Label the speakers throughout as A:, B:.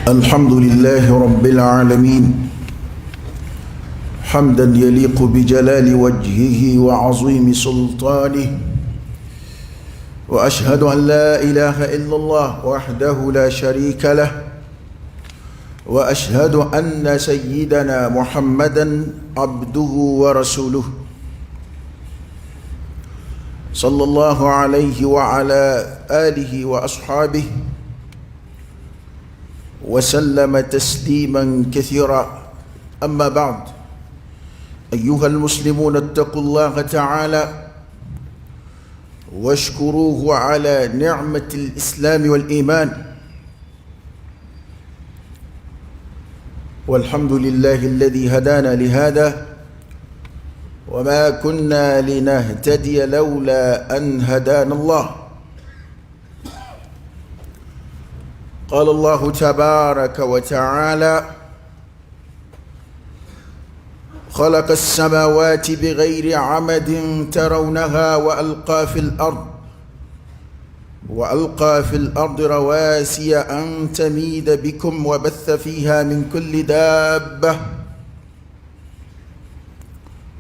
A: الحمد لله رب العالمين حمدا يليق بجلال وجهه وعظيم سلطانه واشهد ان لا اله الا الله وحده لا شريك له واشهد ان سيدنا محمدا عبده ورسوله صلى الله عليه وعلى اله واصحابه وسلم تسليما كثيرا اما بعد ايها المسلمون اتقوا الله تعالى واشكروه على نعمه الاسلام والايمان والحمد لله الذي هدانا لهذا وما كنا لنهتدي لولا ان هدانا الله قال الله تبارك وتعالى خلق السماوات بغير عمد ترونها والقى في الارض والقى في الارض رواسي ان تميد بكم وبث فيها من كل دابه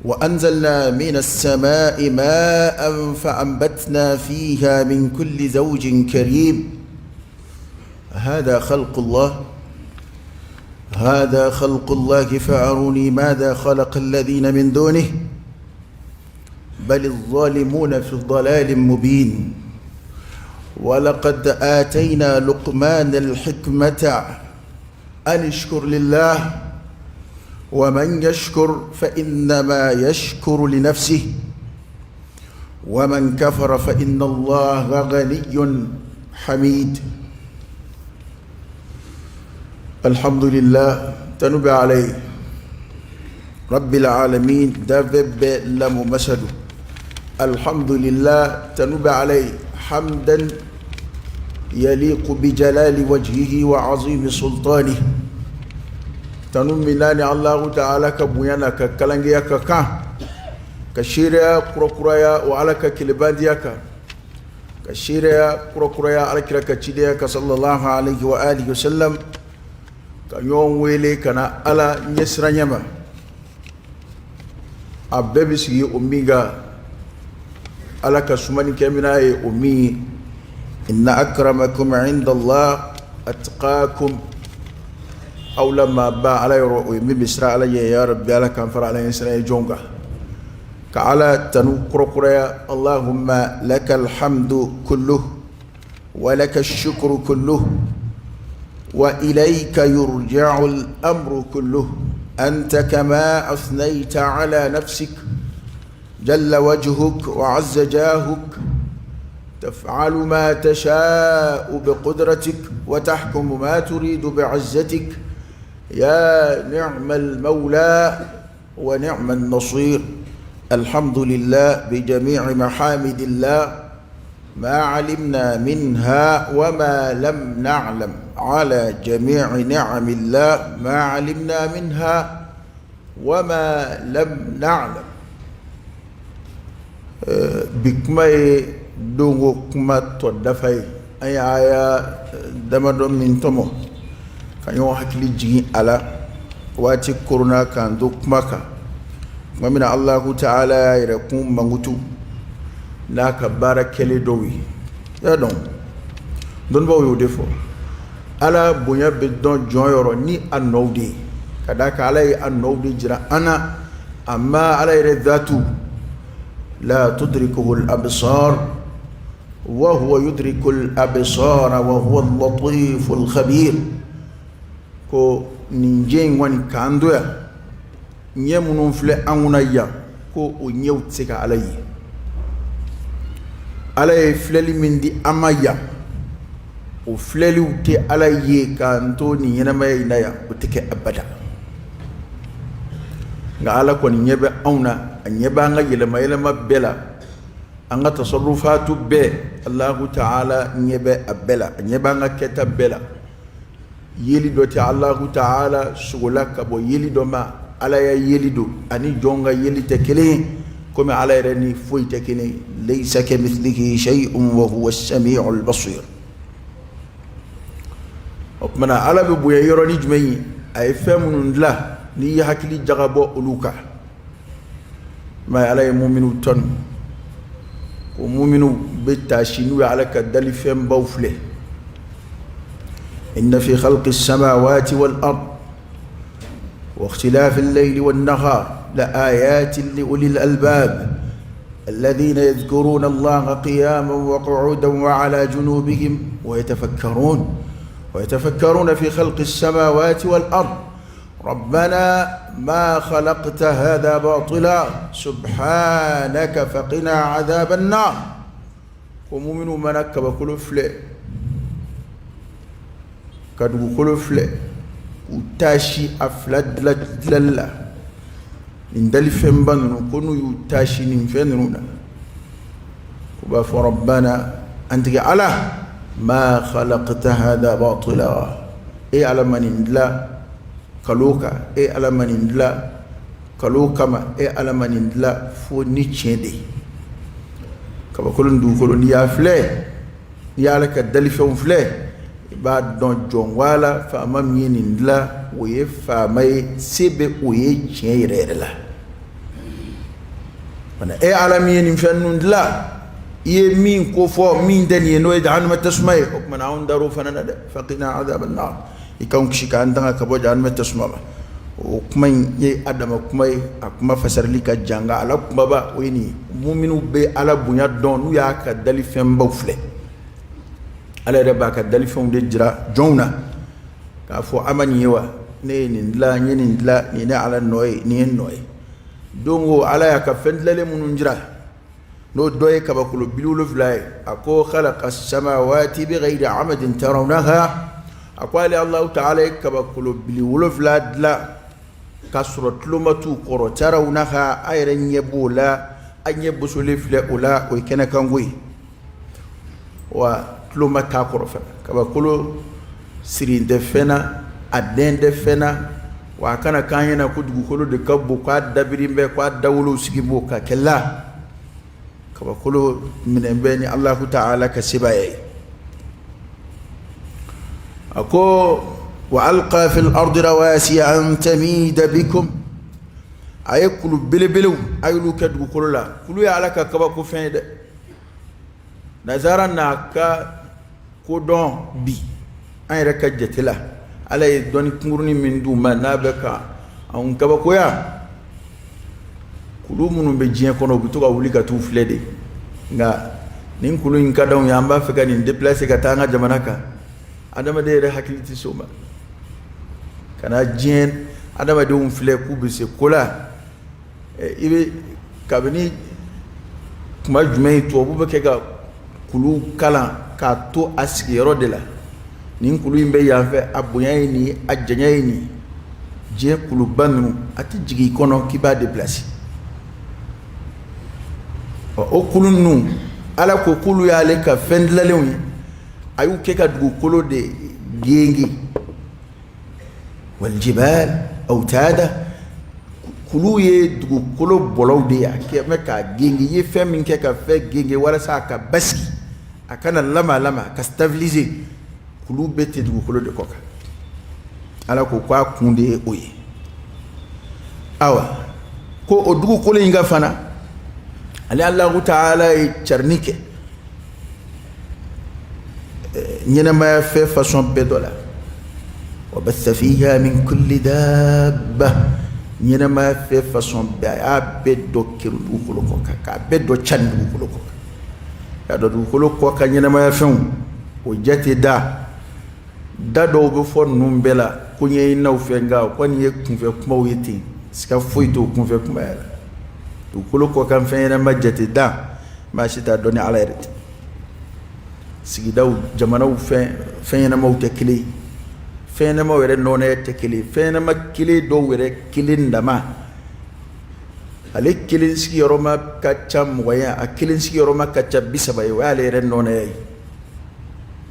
A: وانزلنا من السماء ماء فانبتنا فيها من كل زوج كريم هذا خلق الله هذا خلق الله فاروني ماذا خلق الذين من دونه بل الظالمون في ضلال مبين ولقد اتينا لقمان الحكمه ان اشكر لله ومن يشكر فانما يشكر لنفسه ومن كفر فان الله غني حميد الحمد لله تنب عليه رب العالمين دبب لم مسد الحمد لله تنب عليه حمدا يليق بجلال وجهه وعظيم سلطانه tanu min n'a ni Alahu taala ka bonya n'a ka kalangeya ka kan ka seereya kurakuraya o Ala ka kelenbandiya kan ka seereya kurakuraya Ala kira ka cidenya kan sallallahu alaihi wa alihi wa sallam ka ɲɔgɔn wele ka na Ala ɲɛsiranɲɛ ma a bɛɛ bɛ sigi o min kan Ala ka sumani kɛ minɛn ye o min ye inna akramakum inda Allah atqakum aw la maaba Ala yɔrɔ o ye min bɛ siran Ala ɲɛ ya rabbi Ala k'an fara Ala ɲɛsiranɲɛ jɔnw kan ka Ala tanu kurakuraya Allahumma lakal hamdu kulluhu wa laka shukru kulluhu wa ilayka yurja'u al-amru kulluhu anta kama athnayta ala nafsik جل وجهك وعز جاهك تفعل ما تشاء بقدرتك وتحكم ما تريد بعزتك يا نعم المولى ونعم النصير الحمد لله بجميع محامد الله ما علمنا منها وما لم نعلم على جميع نعم الله ما علمنا منها وما لم نعلم Bi kuma ye donko kuma tɔ dafa ye an ye aya damadɔ min tɔmɔ ka ɲɔgɔn hakili jigin a la waati koronna k'an to kuma kan tuma min na Alahu taala y'a yɛrɛ kun mankutu n'a ka baara kɛlen dɔw ye y'a dɔn dɔnnibaaw y'o de fɔ Ala bonya bɛ dɔn jɔn yɔrɔ ni a nɔw de ye ka d'a kan Ala ye a nɔw de jira an na amma Ala yɛrɛ zatu la tudrikuhul absar wa huwa yudrikul absar wa huwa al-latiful khabir ko nin diɲɛ in kɔni k'an to yan ɲɛ minnu filɛ an kunna yan ko o ɲɛw tɛ se ka Ala ye Ala ye filɛli min di an ma yan o filɛliw tɛ Ala ye k'an to nin ɲɛnamaya in na yan o tɛ kɛ abada nka Ala kɔni ɲɛ bɛ anw na a ɲɛ bɛ an ka yɛlɛma yɛlɛma bɛɛ la an ka tasarufatu bɛɛ Alahu taala ɲɛ bɛ a bɛɛ la a ɲɛ bɛ an ka kɛta bɛɛ la yeli dɔ tɛ Alahu taala sogo la ka bɔ yeli dɔ ma Ala ya yeli don ani jɔn ka yeli tɛ kelen ye komi Ala yɛrɛ ni foyi tɛ kelen ye laysa kamithlihi shay'un wa huwa as-sami'ul basir. O tuma na Ala bɛ bonya yɔrɔ ni jumɛn ye? A ye fɛn minnu dilan, n'i ye hakili jagabɔ olu kan. Mais Ala ye muminu tanu ko muminu bɛ taasi n'u ye Ala ka dalifɛnbaw filɛ. Inna fi khalqi samawati wal ard wa ikhtilafi al-layli wan nahar la ayatin li ulil albab alladhina yadhkuruna Allaha qiyaman wa qu'udan wa ala junubihim wa yatafakkarun wa yatafakkaruna fi khalqi samawati wal ard rabbana ma khalaqta hadha batila subhanaka faqina adhaban nar. Ko muminu mana kabakolo filɛ, ka dugukolo filɛ, k'u taasi a fila dilali la, nin dalifɛnba ninnu, ko n'u y'u taasi nin fɛn ninnu na, u b'a fɔ: rabbana, an tigi Ala, ma khalaqta hadha batila, e Ala ma nin dilan kalo kan, e Ala ma nin dilan kalo kama, e Ala ma nin dilan fo ni tiɲɛ de ye. Kabakolo ni dugukolo, n'i y'a filɛ, n'i y'Ala ka dalifɛnw filɛ, i b'a dɔn jɔn wala faama min ye nin dilan, o ye faama ye, se bɛ o ye tiɲɛ yɛrɛ yɛrɛ la. E Ala min ye nin fɛn ninnu dilan, i ye min ko fɔ min tɛ nin ye, n'o ye jahanama tasuma ye, o tuma na anw dar'o fana na dɛ. Faqina adhaban nar, i k'anw kisi k'an tanga ka bɔ jahanama tasuma ma. O kuma in ye a dama kuma ye, a kuma fasarili ka jan, nka ala kumaba o ye nin ye. Muminu bɛ Ala bonya dɔn n'u y'a ka dalifɛnbaw filɛ. Ala yɛrɛ b'a ka dalifɛnw de jira jɔnw na k'a fɔ: a ma nin ye wa? Ne ye nin dilan, n ye nin dilan, nin ye ne Ala nɔ ye, nin ye n nɔ ye. Don ko Ala y'a ka fɛn dilanlen minnu jira, n'o dɔ ye kabakolo 70 ye, a ko khalaqa samawati bighayri amadin tarawnaha. A ko ale Alahu taala ye kabakolo 70 dilan k'a sɔrɔ tuloma t'u kɔrɔ. Tarawnaha, a yɛrɛ ɲɛ b'o la, a ɲɛ bosolen filɛ o la, o ye kɛnɛkanko ye wa tuloma t'a kɔrɔ fana. Kabakolo sirilen tɛ fɛn na, a dɛn tɛ fɛn na, wa a kana k'an ɲɛna ko dugukolo de ka bon, k'a dabirin bɛ, k'a dawolow sigi b'o ka kɛ la. Kabakolo minɛ bɛ ni Alahu taala ka sebaaya ye. A ko wa alqa fil ardi rawasiya an tamida bikum. A ye kulu belebelew, a y'olu kɛ dugukolo la. Kulu ye Ala ka kabako fɛn ye dɛ. Nazara n'a ka kodɔn bi, an yɛrɛ ka jate la, Ala ye dɔnni kunkurunin min d'u ma, n'a bɛ ka anw kabakoya. Kulu minnu bɛ diɲɛ kɔnɔ, u bɛ to ka wuli ka t'u filɛ de. Nka nin kulu in ka d'anw ye, an b'a fɛ ka nin déplacer ka taa an ka jamana kan, adamaden yɛrɛ hakili tɛ s'o ma. Ka na diɲɛ adamadenw filɛ k'u bɛ se ko la. I bɛ kabini tuma jumɛn tubabu bɛ kɛ ka kulu kalan k'a to a sigiyɔrɔ de la? Nin kulu in bɛ yan fɛ, a bonya ye nin, a janya ye nin. Diɲɛ kuluba ninnu, a tɛ jigin i kɔnɔ k'i b'a déplacer. Ɔ, o kulu ninnu, Ala ko k'olu y'ale ka fɛn dilanlenw ye, a y'u kɛ ka dugukolo de genge. Waljibal awtada, kulu ye dugukolo bɔlɔw de ye, a kɛ bɛ k'a genge. I ye fɛn min kɛ ka fɛn genge walasa a ka basigi, a kana lama lama, ka stabiliser, kulu bɛ ten dugukolo de kɔ kan. Ala ko k'a kun de ye o ye. Awa, ko o dugukolo in ka fana, ale Alahu taala ye carinni kɛ ɲɛnamaya fɛn façon bɛɛ dɔ la. Wa batha fiha min kulli dabba, ɲɛnamaya fɛn façon bɛɛ, a y'a bɛɛ dɔ keri dugukolo kɔ kan, k'a bɛɛ dɔ cani dugukolo kɔ kan. K'a dɔn dugukolo kɔ kan ɲɛnamaya fɛnw, o jate da da dɔw bɛ fɔ ninnu bɛɛ la ko ɲɛɲininaw fɛ, nka o kɔni ye kunfɛ kumaw ye ten, siga foyi t'o kunfɛ kuma yɛrɛ. Dugukolo kɔ kan fɛn ɲɛnama jate da, maa si t'a dɔn ni Ala yɛrɛ tɛ. Sigidaw, jamanaw, fɛn fɛn ɲɛnamaw tɛ kelen ye, fɛn ɲɛnamaw yɛrɛ nɔnɛ tɛ kelen ye. Fɛn ɲɛnama kelen dɔw yɛrɛ kelen dama, ale kelen sigiyɔrɔma ka ca 20 ye, a kelen sigiyɔrɔma ka ca 30 ye, o y'ale yɛrɛ nɔnɛ ye,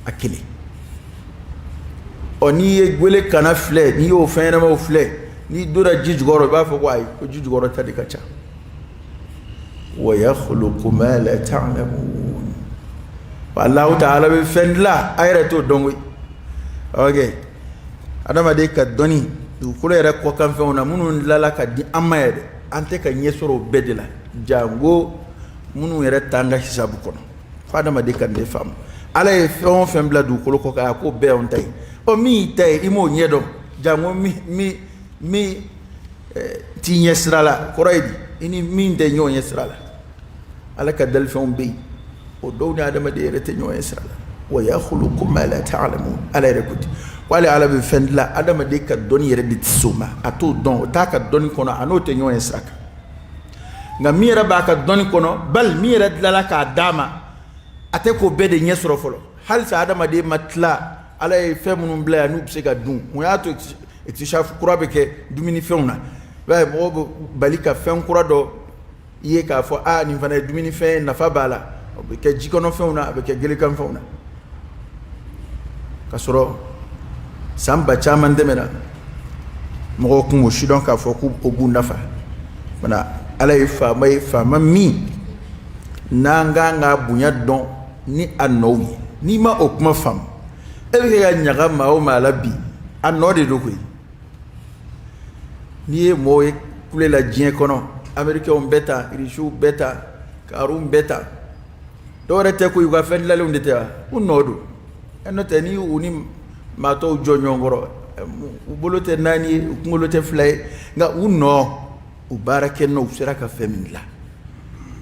A: a kelen. Ɔ, n'i ye gwele kana filɛ, n'i y'o fɛn ɲɛnamaw filɛ, n'i donna ji jukɔrɔ, i b'a fɔ ko ayi, ko ji jukɔrɔ ta de ka ca. Wa yakhluqu ma la ta'lamun, Allahu ta'ala bɛ fɛn dilan, a yɛrɛ t'o dɔn koyi. Ok, adamaden ka dɔnni dugukolo yɛrɛ kɔkanfɛnw na, minnu dilala ka di an ma yɛrɛ, an tɛ ka ɲɛ sɔrɔ o bɛɛ de la, jango minnu yɛrɛ t'an ka hisabu kɔnɔ. Fo adamaden ka nin de faamu. Ala ye fɛn o fɛn bila dugukolo kɔ kan, a k'o bɛɛ y'anw ta ye. Ɔ, min y'i ta ye, i m'o ɲɛ dɔn, jango min t'i ɲɛ sira la. Kɔrɔ ye di? I ni min tɛ ɲɔgɔn ɲɛ sira la. Ala ka dalifɛnw bɛ yen, o dɔw ni adamaden yɛrɛ tɛ ɲɔgɔn ye sira la. Wa yakhluqu ma la ta'lamun. Ala yɛrɛ ko ten ko ale Ala bɛ fɛn dilan, adamaden ka dɔnni yɛrɛ de tɛ se o ma, a t'o dɔn, o t'a ka dɔnni kɔnɔ, a n'o tɛ ɲɔgɔn ye sira kan. Nka min yɛrɛ b'a ka dɔnni kɔnɔ, bali min yɛrɛ dilanla k'a d'a ma, a tɛ k'o bɛɛ de ɲɛ sɔrɔ fɔlɔ. Halisa adamaden ma tila. Ala ye fɛn minnu bila yan n'u bɛ se ka dun, mun y'a to iktishafu kura bɛ kɛ dumunifɛnw na? I b'a ye mɔgɔw bɛ bali ka fɛn kura dɔ i ye k'a fɔ aa, nin fana ye dumunifɛn ye, nafa b'a la. O bɛ kɛ jikɔnɔfɛnw na, a bɛ kɛ gelekanfɛnw na, ka sɔrɔ san ba caman tɛmɛna, mɔgɔw tun m'o si dɔn k'a fɔ k'o b'u nafa fana. Ala ye faama ye, faama min n'an kan k'a bonya dɔn ni a nɔw ye. N'i ma o kuma faamu, e bɛ kɛ ka ɲaga maa o maa la bi, a nɔ de don koyi. N'i ye mɔgɔw ye kule la diɲɛ kɔnɔ, Amerikɛnw bɛ tan, Irisiw bɛ tan, Karunw bɛ tan, dɔwɛrɛ tɛ koyi, u ka fɛn dilanlenw de tɛ wa? U nɔ don. N'o tɛ, ni u ni maa tɔw jɔ ɲɔgɔn kɔrɔ, u bolo tɛ naani ye, u kunkolo tɛ fila ye, nka u nɔ, u baarakɛ nɔ, u sera ka fɛn min dilan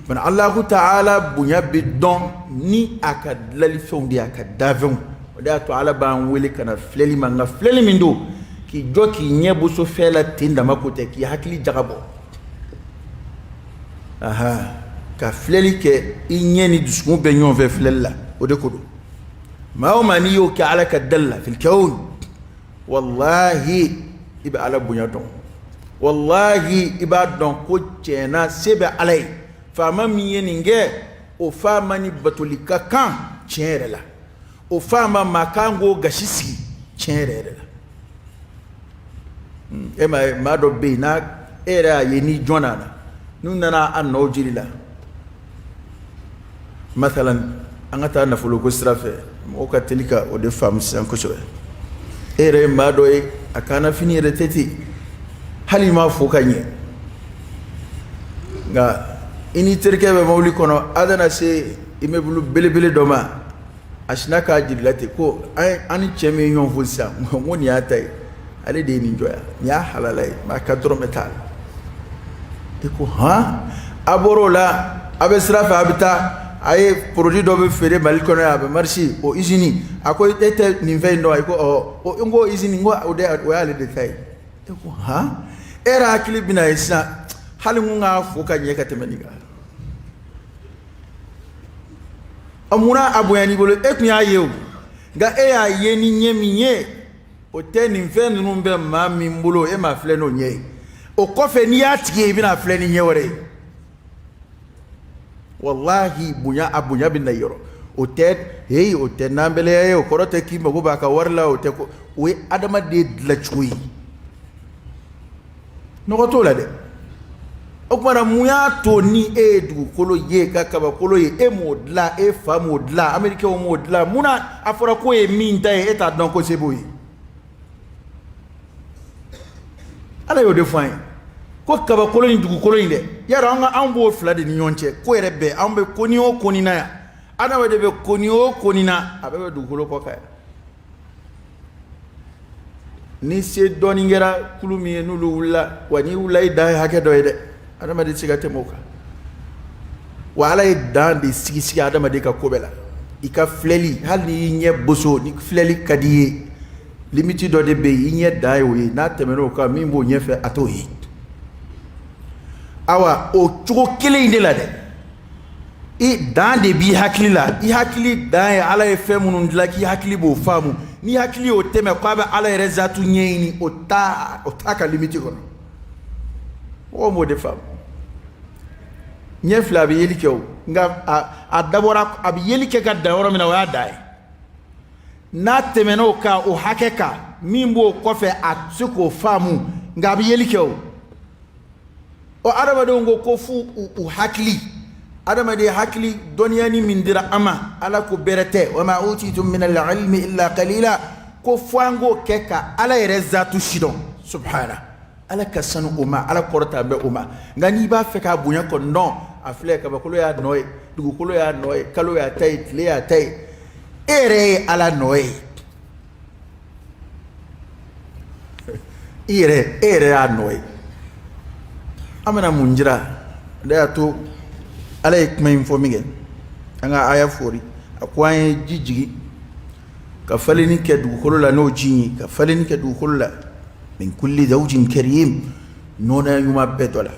A: fana. Alahu taala bonya bɛ dɔn ni a ka dilalifɛnw de ye, a ka dafɛnw. O de y'a to Ala b'an wele ka na filɛli ma. Nka filɛli min don, k'i jɔ k'i ɲɛ boso fɛn la ten dama ko tɛ, k'i hakili jagabɔ, aha, ka filɛli kɛ i ɲɛ ni dusukun bɛ ɲɔgɔn fɛ filɛli la, o de ko don. Maa o maa n'i y'o kɛ Ala ka dali la fil kawn, walahi i bɛ Ala bonya dɔn, walahi i b'a dɔn ko tiɲɛ se bɛ Ala ye. Faama min ye nin kɛ, o faama ni batoli ka kan tiɲɛ yɛrɛ la, o faama maa kan k'o gasi sigi tiɲɛ yɛrɛ yɛrɛ la. E ma ye, maa dɔ bɛ yen, n'a e yɛrɛ y'a ye ni jɔn nana, n'u nana a nɔ jiri la, masalan an ka taa nafoloko sira fɛ, mɔgɔw ka teli ka o de faamu sisan kosɛbɛ. E yɛrɛ ye maa dɔ ye, a kannafini yɛrɛ tɛ ten, hali i m'a fo ka ɲɛ, nka i n'i terikɛ bɛ mobili kɔnɔ, a nana se immeuble belebele dɔ ma, a sinna k'a jir'i la ten ko an ni cɛ min ye ɲɔgɔn fo sisan, n ko nin y'a ta ye, ale de ye nin jɔ yan, nin y'a halala ye, maa ka dɔrɔmɛ t'a la. I ko hɔn, a bɔr'o la, a bɛ sira fɛ, a bɛ taa, a ye produit dɔ bɛ feere Mali kɔnɔ yan, a bɛ marché o usine. A ko e tɛ nin fɛn in dɔn? I ko ɔ, n ko usine, n ko o de o y'ale de ta ye. E ko hɔn, e yɛrɛ hakili bɛna ye sisan, hali n kun k'a fo ka ɲɛ ka tɛmɛ nin kan. Ɔ, munna a bonyana i bolo? E tun y'a ye o, nka e y'a ye ni ɲɛ min ye, o tɛ nin fɛn ninnu bɛ maa min bolo, e m'a filɛ n'o ɲɛ ye. O kɔfɛ, n'i y'a tigi ye, i bɛna filɛ ni ɲɛ wɛrɛ ye. Walahi bonya, a bonya bɛ na yɔrɔ o tɛ. Heyi, o tɛ nanbɛlɛya ye, o kɔrɔ tɛ k'i mago b'a ka wari la, o tɛ ko o ye adamaden dilancogo ye, nɔgɔ t'o la dɛ. O tuma na, mun y'a to ni e ye dugukolo ye ka kabakolo ye, e m'o dilan, e fa m'o dilan, amerikɛnw m'o dilan, mun na a fɔra k'o ye min ta ye, e t'a dɔn ko se b'o ye? Ala y'o de fɔ an ye ko kabakolo ni dugukolo in dɛ, yarɔ an ka anw b'o fila de ni ɲɔgɔn cɛ ko yɛrɛ bɛɛ, anw bɛ ko ni o ko ni na yan, adamaden bɛ ko ni o ko ni na, a bɛɛ bɛ dugukolo kɔ kan yan. Ni se dɔɔni kɛra kulu min ye, n'olu wulila, wa n'i wulila, i dan ye hakɛ dɔ ye dɛ, adamaden tɛ se ka tɛmɛ o kan. Wa Ala ye dan de sigi sigi adamaden ka ko bɛɛ la. I ka filɛli, hali n'i y'i ɲɛ boso ni filɛli ka di i ye, limite dɔ de bɛ yen, i ɲɛ dan ye o ye. N'a tɛmɛn'o kan, min b'o ɲɛfɛ, a t'o ye. Awa, o cogo kelen in de la dɛ, i dan de b'i hakili la. I hakili dan ye Ala ye fɛn minnu dilan k'i hakili b'o faamu. N'i hakili y'o tɛmɛ k'a bɛ Ala yɛrɛ zatu ɲɛɲini, o t'a ka limite kɔnɔ. Mɔgɔw m'o de faamu. Ɲɛ fila, a bɛ yeli kɛ o, nka a dabɔra a bɛ yeli kɛ ka dan yɔrɔ min na, o y'a dan ye. N'a tɛmɛna o kan, o hakɛ kan, min b'o kɔfɛ, a tɛ se k'o faamu, nka a bɛ yeli kɛ o. Ɔ, adamadenw ko ko f'u u hakili, adamaden hakili dɔnniya ni min dira an ma, Ala ko bɛrɛ tɛ. Wa ma utitum min al-ilmi illa qalila. Ko fo an k'o kɛ ka Ala yɛrɛ zatu sidɔn, subahana. Ala ka sanu o ma, Ala kɔrɔta bɛ o ma. Nka n'i b'a fɛ k'a bonya kɔni dɔn, a filɛ, kabakolo y'a nɔ ye, dugukolo y'a nɔ ye, kalo y'a ta ye, tile y'a ta ye, e yɛrɛ ye Ala nɔ ye. I yɛrɛ, e yɛrɛ y'a nɔ ye. An bɛna mun jira? Ne y'a to Ala ye kuma in fɔ min kɛ, an ka aya fori, a ko an ye ji jigin ka falenni kɛ dugukolo la n'o ji ye, ka falenni kɛ dugukolo la, min kulli zawjin karim, nɔnɔ ɲuman bɛɛ dɔ la.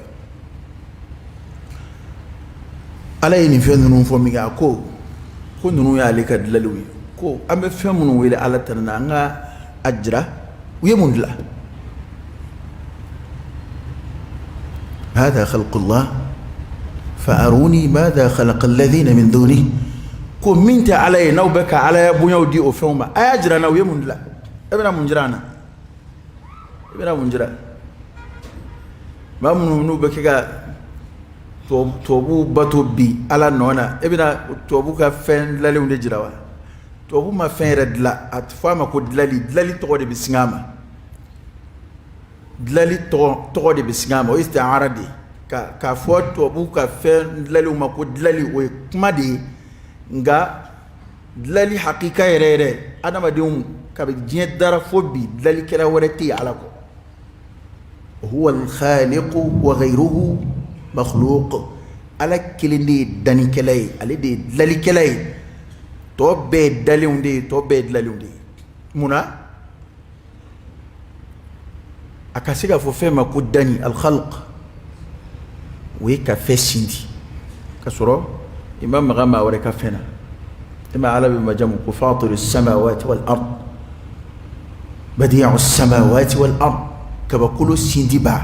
A: Ala ye nin fɛn ninnu fɔ min kɛ, a ko ko ninnu y'ale ka dilaliw ye, ko an bɛ fɛn minnu wele Ala tana na, an ka a jira u ye mun dilan. Hada khalqullah fa aruni madha khalaqa alladhina min duni. Ko min tɛ Ala ye, n'aw bɛ ka Alaya bonyaw di o fɛnw ma, a y'a jira n na u ye mun dilan. E bɛna mun jira an na? I bɛna mun jira? Maa minnu n'u bɛ kɛ ka tubabuw bato bi Ala nɔ na, e bɛna tubabu ka fɛn dilalenw de jira wa? Tubabu ma fɛn yɛrɛ dilan, a tɛ fɔ a ma ko dilali. Dilali tɔgɔ de bɛ singa a ma, dilali tɔgɔ de bɛ singa a ma. O ye istiara de ye. K'a fɔ tubabu ka fɛn dilalenw ma ko dilali, o ye kuma de ye. Nka dilali hakika yɛrɛ yɛrɛ, adamadenw kabi diɲɛ dara fo bi, dilalikɛla wɛrɛ tɛ yen Ala kɔ. Huwa al-khaliqu wa ghayruhu makhluq. Ala kelen de ye dannikɛla ye, ale de ye dilalikɛla ye, tɔ bɛɛ ye dalenw de ye, tɔ bɛɛ ye dilalenw de ye. Munna a ka se k'a fɔ fɛn ma ko danni, al-khalq, o ye ka fɛn sindi ka sɔrɔ i ma maga maa wɛrɛ ka fɛn na. E ma Ala bɛ majamu ko fatiru samawati wal ard, badi'u samawati wal ard, kabakolo sindiba,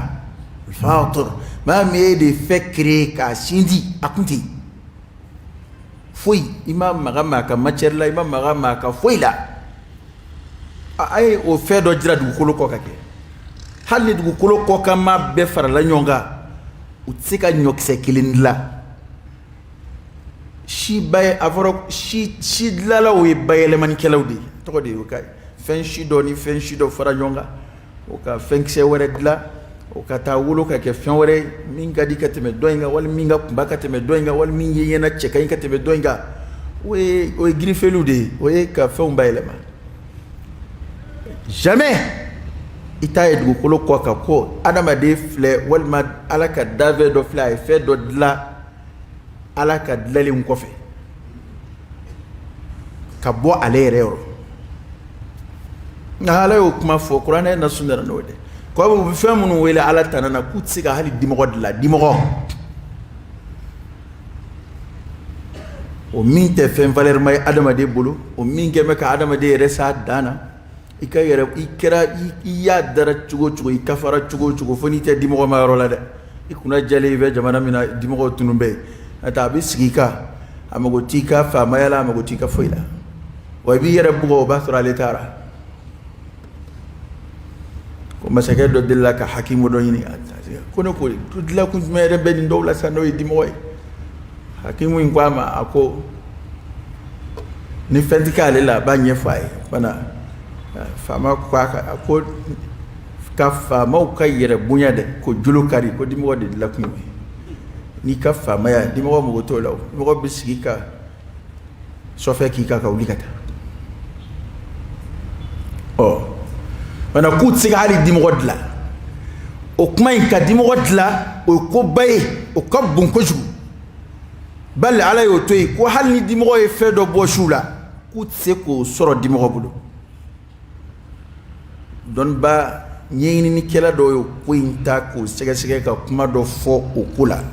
A: fatir, maa min ye de fɛn créer k'a sindi, a kun tɛ yen foyi, i ma maga maa ka matière la, i ma maga maa ka foyi la. A ye o fɛn dɔ jira dugukolo kɔ ka kɛ. Hali ni dugukolo kɔ kan maa bɛɛ farala ɲɔgɔn kan, u tɛ se ka ɲɔkisɛ kelen dilan. Si ba a fɔra si dilanlaw ye bayɛlɛmanikɛlaw de ye, tɔgɔ de ye o ka fɛn si dɔ ni fɛn si dɔ fara ɲɔgɔn kan, o ka fɛnkisɛ wɛrɛ dilan, o ka taa wolo ka kɛ fɛn wɛrɛ min ka di ka tɛmɛ dɔ in kan, wali min ka kunba ka tɛmɛ dɔ in kan, wali min ye ɲɛna cɛ ka ɲi ka tɛmɛ dɔ in kan. O ye girifeliw de ye, o ye ka fɛnw bayɛlɛma. Jamais i t'a ye dugukolo kɔ kan ko adamaden filɛ walima Ala ka danfɛn dɔ filɛ, a ye fɛn dɔ dilan Ala ka dilanlen kɔfɛ ka bɔ ale yɛrɛ yɔrɔ. Nka Ala y'o kuma fɔ, kuranɛ nasu nana n'o de ko u bɛ fɛn minnu wele Ala tana na, k'u tɛ se ka hali dimɔgɔ dilan. Dimɔgɔ o min tɛ fɛn valeur ma ye adamaden bolo, o min kɛ bɛ ka adamaden yɛrɛ s'a dan na. I ka yɛrɛ, i kɛra i y'a dara cogo o cogo, i kafara cogo o cogo, fo n'i tɛ dimɔgɔ ma yɔrɔ la dɛ. I kunna jɛlen, i bɛ jamana min na, dimɔgɔw tunun bɛ yen. N'o tɛ a bɛ sigi i kan, a mago t'i ka faamaya la, a mago t'i ka foyi la. Wa i b'i yɛrɛ bugɔ, o b'a sɔrɔ ale taara. Ko masakɛ dɔ delila ka hakimu dɔ ɲini, ko ne ko dilankun jumɛn yɛrɛ bɛ nin dɔw la sa, n'o ye dimɔgɔ ye? Hakimu in ko a ma, a ko ni fɛn tɛ k'ale la, a b'a ɲɛfɔ a ye fana. Faama ko a ka, a ko ka faamaw ka yɛrɛ bonya dɛ, ko jolo kari, ko dimɔgɔ de dilankun ye. N'i ka faamaya, dimɔgɔ mago t'o la. Dimɔgɔ bɛ sigi ka sɔfɛ k'i kan ka wuli ka taa. Ɔ mana k'u tɛ se ka hali dimɔgɔ dilan. O kuma in, ka dimɔgɔ dilan, o ye koba ye, o ka bon kojugu. Bali Ala y'o to yen ko hali ni dimɔgɔ ye fɛn dɔ bɔ su la, k'u tɛ se k'o sɔrɔ dimɔgɔ bolo. Dɔnnibaa ɲɛɲininikɛla dɔw ye ko in ta k'o sɛgɛsɛgɛ ka kuma dɔ fɔ o ko la.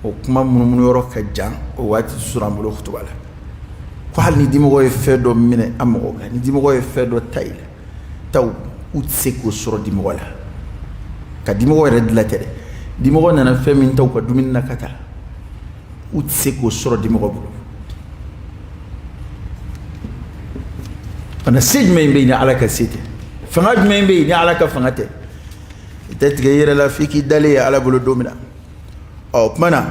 A: O kuma munumunu yɔrɔ ka jan, o waati sɔrɔ an bolo kutuba la. Ko hali ni dimɔgɔ ye fɛn dɔ minɛ an mɔgɔ kan, ni dimɔgɔ ye fɛn dɔ ta i la taw, u tɛ se k'o sɔrɔ dimɔgɔ la. Ka dimɔgɔ yɛrɛ dilan tɛ dɛ, dimɔgɔ nana fɛn min ta u ka dumuni na ka taa, u tɛ se k'o sɔrɔ dimɔgɔ bolo. Fana se jumɛn bɛ yen ni Ala ka se tɛ? Fanga jumɛn bɛ yen ni Ala ka fanga tɛ? I tɛ tigɛ i yɛrɛ la f'i k'i dalen ye Ala bolo don min na. Ɔ o tuma na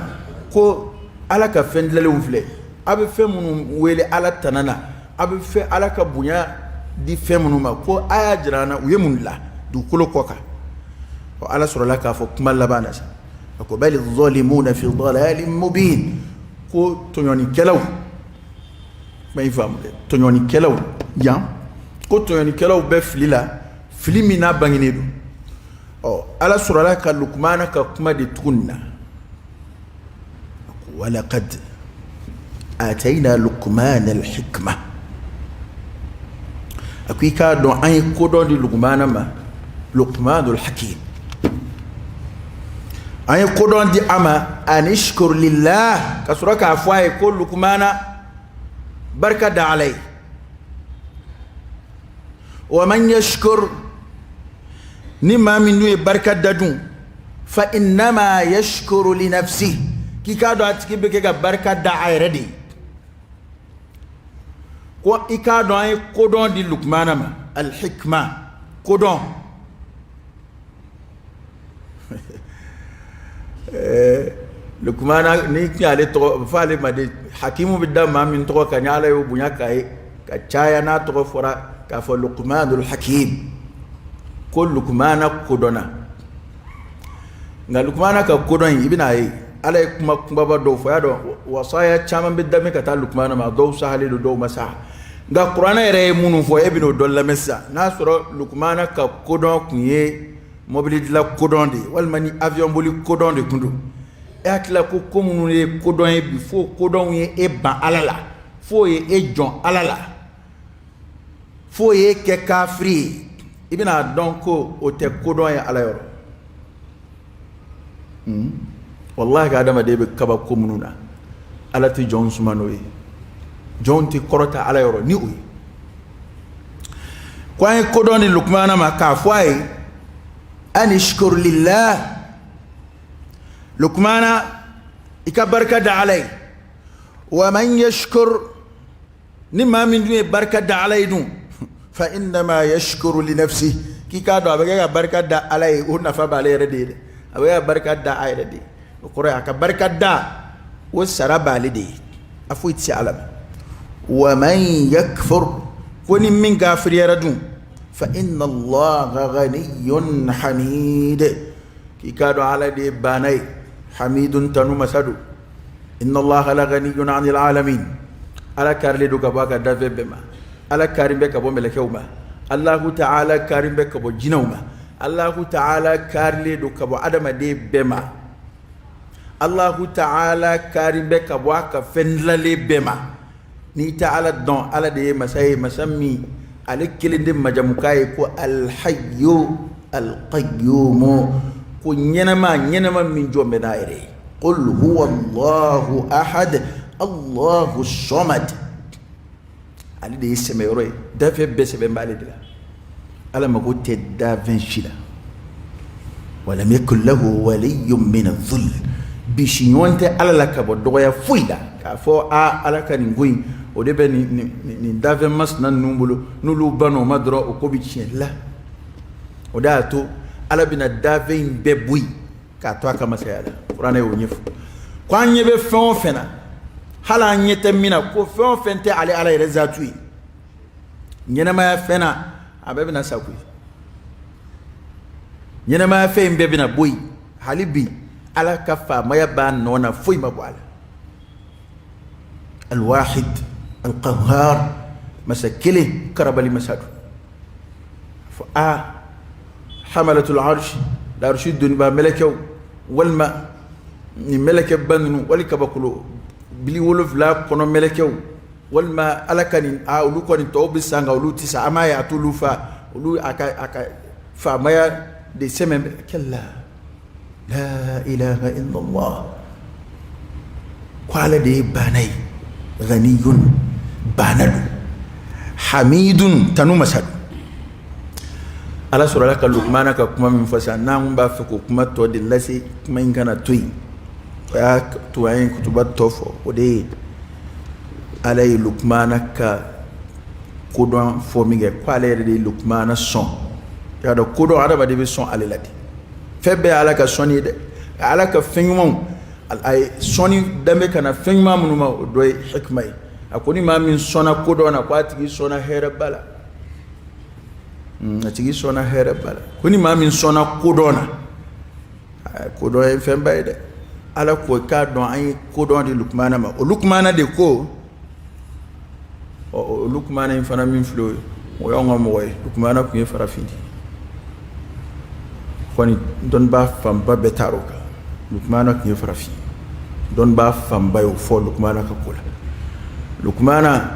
A: ko Ala ka fɛn dilanlenw filɛ, a bɛ fɛn minnu wele Ala tana na, a bɛ fɛn Ala ka bonya di fɛn minnu ma, ko a y'a jira an na u ye mun dilan dugukolo kɔ kan. Ɔ, Ala sɔrɔla k'a fɔ kuma laban na sa, a ko bali zalimuna fi dalalin mubin, ko tɔɲɔnikɛlaw, kuma in faamu dɛ, tɔɲɔnikɛlaw yan, ko tɔɲɔnikɛlaw bɛ fili la, fili min n'a bangenen don. Ɔ, Ala sɔrɔla ka Lukumana ka kuma de tugun na, walaqad atayna Lukumana alhikma, a ko i k'a dɔn an ye kodɔn di Lukumana ma, Lukumanul hakim, an ye kodɔn di a ma, anishkur lillah, ka sɔrɔ k'a fɔ a ye ko Lukumana, barika da Ala ye, wa man yashkur, ni maa min dun ye barika da dun, fa innama yashkuru li nafsi, k'i k'a dɔn a tigi bɛ kɛ ka barika da a yɛrɛ de ye. Ko i k'a dɔn an ye kodɔn di Lukumana ma, alhikma, kodɔn. Lukumana ni tun y'ale tɔgɔ fɔ ale ma de, hakimu bɛ da maa min tɔgɔ kan, ni Ala y'o bonya k'a ye ka caya, n'a tɔgɔ fɔra k'a fɔ Lukumanul hakim, ko Lukumana kodɔnna. Nka Lukumana ka kodɔn in, i bɛna ye Ala ye kuma kunbaba dɔw fɔ. Y'a dɔn wasaya caman bɛ daminɛ ka taa Lukumana ma, dɔw sahalen don, dɔw ma sa, nka kuranɛ yɛrɛ ye minnu fɔ, e bɛn'o dɔ lamɛn sisan. N'a sɔrɔ Lukumana ka kodɔn tun ye mobili dilan kodɔn de ye, walima ni avion boli kodɔn de tun don, e hakili ko ko minnu ye kodɔn ye bi, fo kodɔnw ye e ban Ala la, f'o ye e jɔn Ala la, f'o ye kɛ kafiri ye, i bɛna dɔn ko o tɛ kodɔn ye Ala yɔrɔ. Walahi, ka adamaden bɛ kabako minnu na, Ala tɛ jɔn suma n'o ye, jɔn tɛ kɔrɔta Ala yɔrɔ ni o ye. Ko an ye kodɔn di Lukumana ma k'a fɔ a ye anishkur lillah, Lukumana, i ka barika da Ala ye, wa man yashkur, ni maa min dun ye barika da Ala ye dun, fa innama yashkuru li nafsi, k'i k'a dɔn a bɛ kɛ ka barika da Ala ye, o nafa b'ale yɛrɛ de ye dɛ, a bɛ ka barika da a yɛrɛ de ye. O kɔrɔ ye a ka barika da, o sara b'ale de ye, a foyi tɛ se Ala ma. Wa man yakfur, ko ni min kafiriyara dun, fa inna Allaha ghaniyyun hamid, k'i k'a dɔn Ala de ye baana ye, hamidun, tanu masa don. Inna Allaha la ghaniyyun 'anil alamin, Ala karilen don ka bɔ a ka danfɛn bɛɛ ma, Ala kari bɛ ka bɔ mɛlɛkɛw ma, Allahu ta'ala kari bɛ ka bɔ jinɛw ma, Allahu ta'ala karilen don ka bɔ adamaden bɛɛ ma, Allahu ta'ala kari bɛ ka bɔ a ka fɛn dilanlen bɛɛ ma. N'i tɛ Ala dɔn, Ala de ye masa ye, masa min ale kelen de majamuka ye ko alhayyu alqayyumu, ko ɲɛnama, ɲɛnama min jɔ bɛ n'a yɛrɛ ye. Qul huwa Allahu ahad Allahu samad, ale de ye sɛmɛyɔrɔ ye, dafɛn bɛɛ sɛbɛn b'ale de la, Ala mago tɛ dafɛn si la. Walam yakun lahu waliyyun min adh-dhull, bisiɲɔgɔn tɛ Ala la ka bɔ dɔgɔya foyi la, k'a fɔ a Ala ka nin ko in, o de bɛ nin dafɛn masina ninnu bolo, n'olu banna o ma dɔrɔn, o ko bɛ tiɲɛ la. O de y'a to Ala bɛna dafɛn in bɛɛ bɔ yen k'a to a ka masaya la. Kuranɛ y'o ɲɛfɔ ko an ɲɛ bɛ fɛn o fɛn na, hali an ɲɛ tɛ min na, ko fɛn o fɛn tɛ ale Ala yɛrɛ zatu ye ɲɛnamaya fɛn na, a bɛɛ bɛna sa koyi. Ɲɛnamaya fɛn in bɛɛ bɛna bɔ yen. Hali bi Ala ka faamaya b'a nɔ na, foyi ma bɔ a la. Alwahid alqahar, masa kelen karabali masa don. Fɔ a hamalatul arsh, l'arshi doniba mɛlɛkɛw, walima nin mɛlɛkɛba ninnu, wali kabakolo 70 kɔnɔ mɛlɛkɛw, walima Ala ka nin a olu kɔni tɔw bɛ sa, nka olu tɛ sa, an m'a ye a t'olu fa, olu a ka faamaya de sɛmɛ. Kalla, la ilaha illallah, ko Ala de ye baana ye, ghaniyun, baana don, hamidun, tanu masa don. Ala sɔrɔla ka Lukumana ka kuma min fɔ sisan, n'an b'a fɛ k'o kuma tɔ de lase, kuma in kana to yen, o y'a to an ye kutuba tɔ fɔ. O de ye Ala ye Lukumana ka kodɔn fɔ min kɛ, ko ale yɛrɛ de ye Lukumana sɔn. I y'a dɔn kodɔn, adamaden bɛ sɔn ale la de. Fɛn bɛɛ ye Ala ka sɔnni ye dɛ. Ala ka fɛn ɲumanw, a ye sɔnni danbe ka na fɛn ɲuman minnu ma, o dɔ ye hikima ye. A ko ni maa min sɔnna kodɔn na, ko a tigi sɔnna hɛrɛba la. A tigi sɔnna hɛrɛ ba la. Ko ni maa min sɔnna kodɔn na, kodɔn ye fɛnba ye dɛ. Ala ko k'a dɔn an ye kodɔn di Lukumana ma. O Lukumana de ko, ɔ o Lukumana in fana min filɛ o ye, o y'anw ka mɔgɔ ye. Lukumana tun ye farafin de ye kɔni, dɔnnibaa fanba bɛɛ taara o kan. Lukumana tun ye farafin ye, dɔnnibaa fanba y'o fɔ Lukumana ka ko la. Lukumana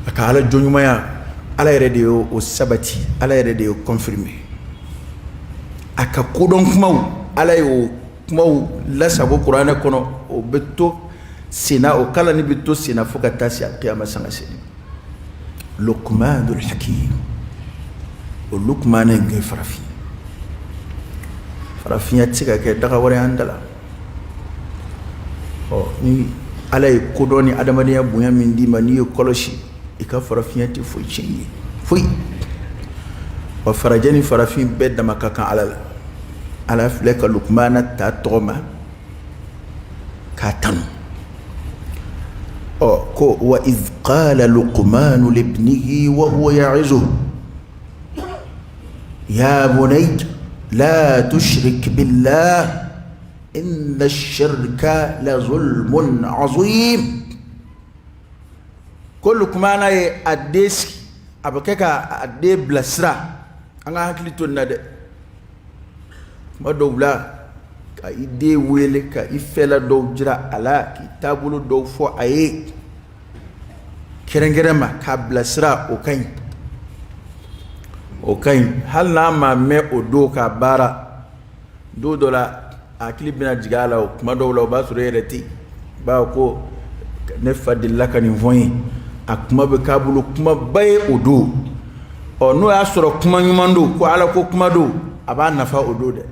A: a ka ala jɔnɲumanya, Ala yɛrɛ de y'o sabati, Ala yɛrɛ de y'o confirmer. A ka kodɔn kumaw, Ala y'o kumaw lasago kuranɛ kɔnɔ, o bɛ to senna, o kalanni bɛ to senna fo ka taa se alkiyama sanga seli. Lukumanul hakim, o Lukumana in tun ye farafin. Farafinya tɛ se ka kɛ daga wɛrɛ y'an da la. Ɔ ni Ala ye kodɔn ni adamadenya bonya min d'i ma, n'i ye kɔlɔsi i ka farafinya tɛ foyi tiɲɛ i ye, foyi. Wa farajɛ ni farafin bɛɛ dama ka kan Ala la. Ala filɛ ka Lukumana ta tɔgɔ ma k'a tanu. Ɔ ko wa iz qala luqmanu libnihi wa huwa ya'izuhu ya bunayya la tushrik billah inna ash-shirka la zulmun azim. Ko Lukumana ye a den sigi, a bɛ kɛ ka a den bilasira. An ka hakili to nin na dɛ. Kuma dɔw la, ka i den wele ka i fɛla dɔw jira a la, k'i taabolo dɔw fɔ a ye kɛrɛnkɛrɛn ma k'a bilasira, o ka ɲi, o ka ɲi. Hali n'a ma mɛn o don k'a baara, don dɔ la a hakili bɛna jigin a la. O kuma dɔw la, o b'a sɔrɔ e yɛrɛ tɛ yen, b'a ko ne fa delila ka nin fɔ n ye. A kuma bɛ k'a bolo kumaba ye o don. Ɔ n'o y'a sɔrɔ kuma ɲuman don, ko Ala ko kuma don, a b'a nafa o don dɛ.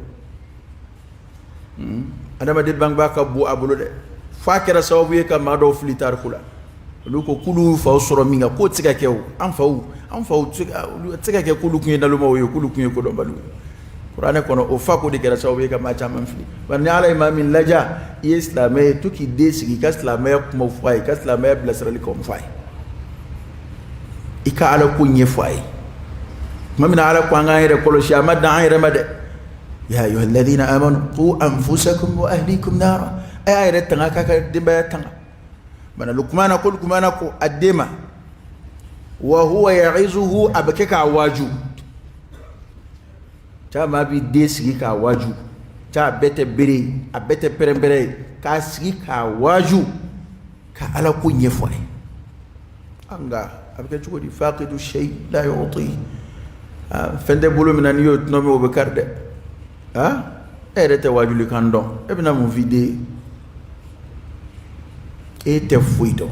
A: Adamaden bangebaa ka bon a bolo dɛ, f'a kɛra sababu ye ka maa dɔw fili tariku la. Olu ko k'olu faw sɔrɔ min kan, k'o tɛ se ka kɛ. O an faw, an faw tɛ se ka kɛ k'olu tun ye nalomaw ye, k'olu tun ye kodɔnbaliw ye. Kuranɛ kɔnɔ, o fa ko de kɛra sababu ye ka maa caman fili. Bari ni Ala ye maa min laja, i ye silamɛ ye, to k'i den sigi, i ka silamɛya kumaw fɔ a ye, i ka silamɛya bilasiralikanw fɔ a ye, i ka Ala ko ɲɛfɔ a ye. Tuma min na Ala ko an k'an yɛrɛ kɔlɔsi, a ma dan an yɛrɛ ma dɛ. Ya ayyuha alladhina amanu qu anfusakum wa ahlikum nara. A y'a yɛrɛ tanga k'a ka denbaya tanga. Bana Lukumana ko, Lukumana ko a den ma, wa huwa ya'izuhu, a bɛ kɛ k'a waaju. Caman b'i den sigi k'a waaju, ca a bɛɛ tɛ bere ye, a bɛɛ tɛ pɛrɛnpɛrɛn ye, k'a sigi k'a waaju ka Ala ko ɲɛfɔ a ye. Nka a bɛ kɛ cogo di? Faqidu shay la yu'ti. Fɛn tɛ bolo min na, n'i y'o tɔnɔmi, o bɛ kari dɛ. E yɛrɛ tɛ waajulikan dɔn, e bɛna mun f'i den ye? E tɛ foyi dɔn,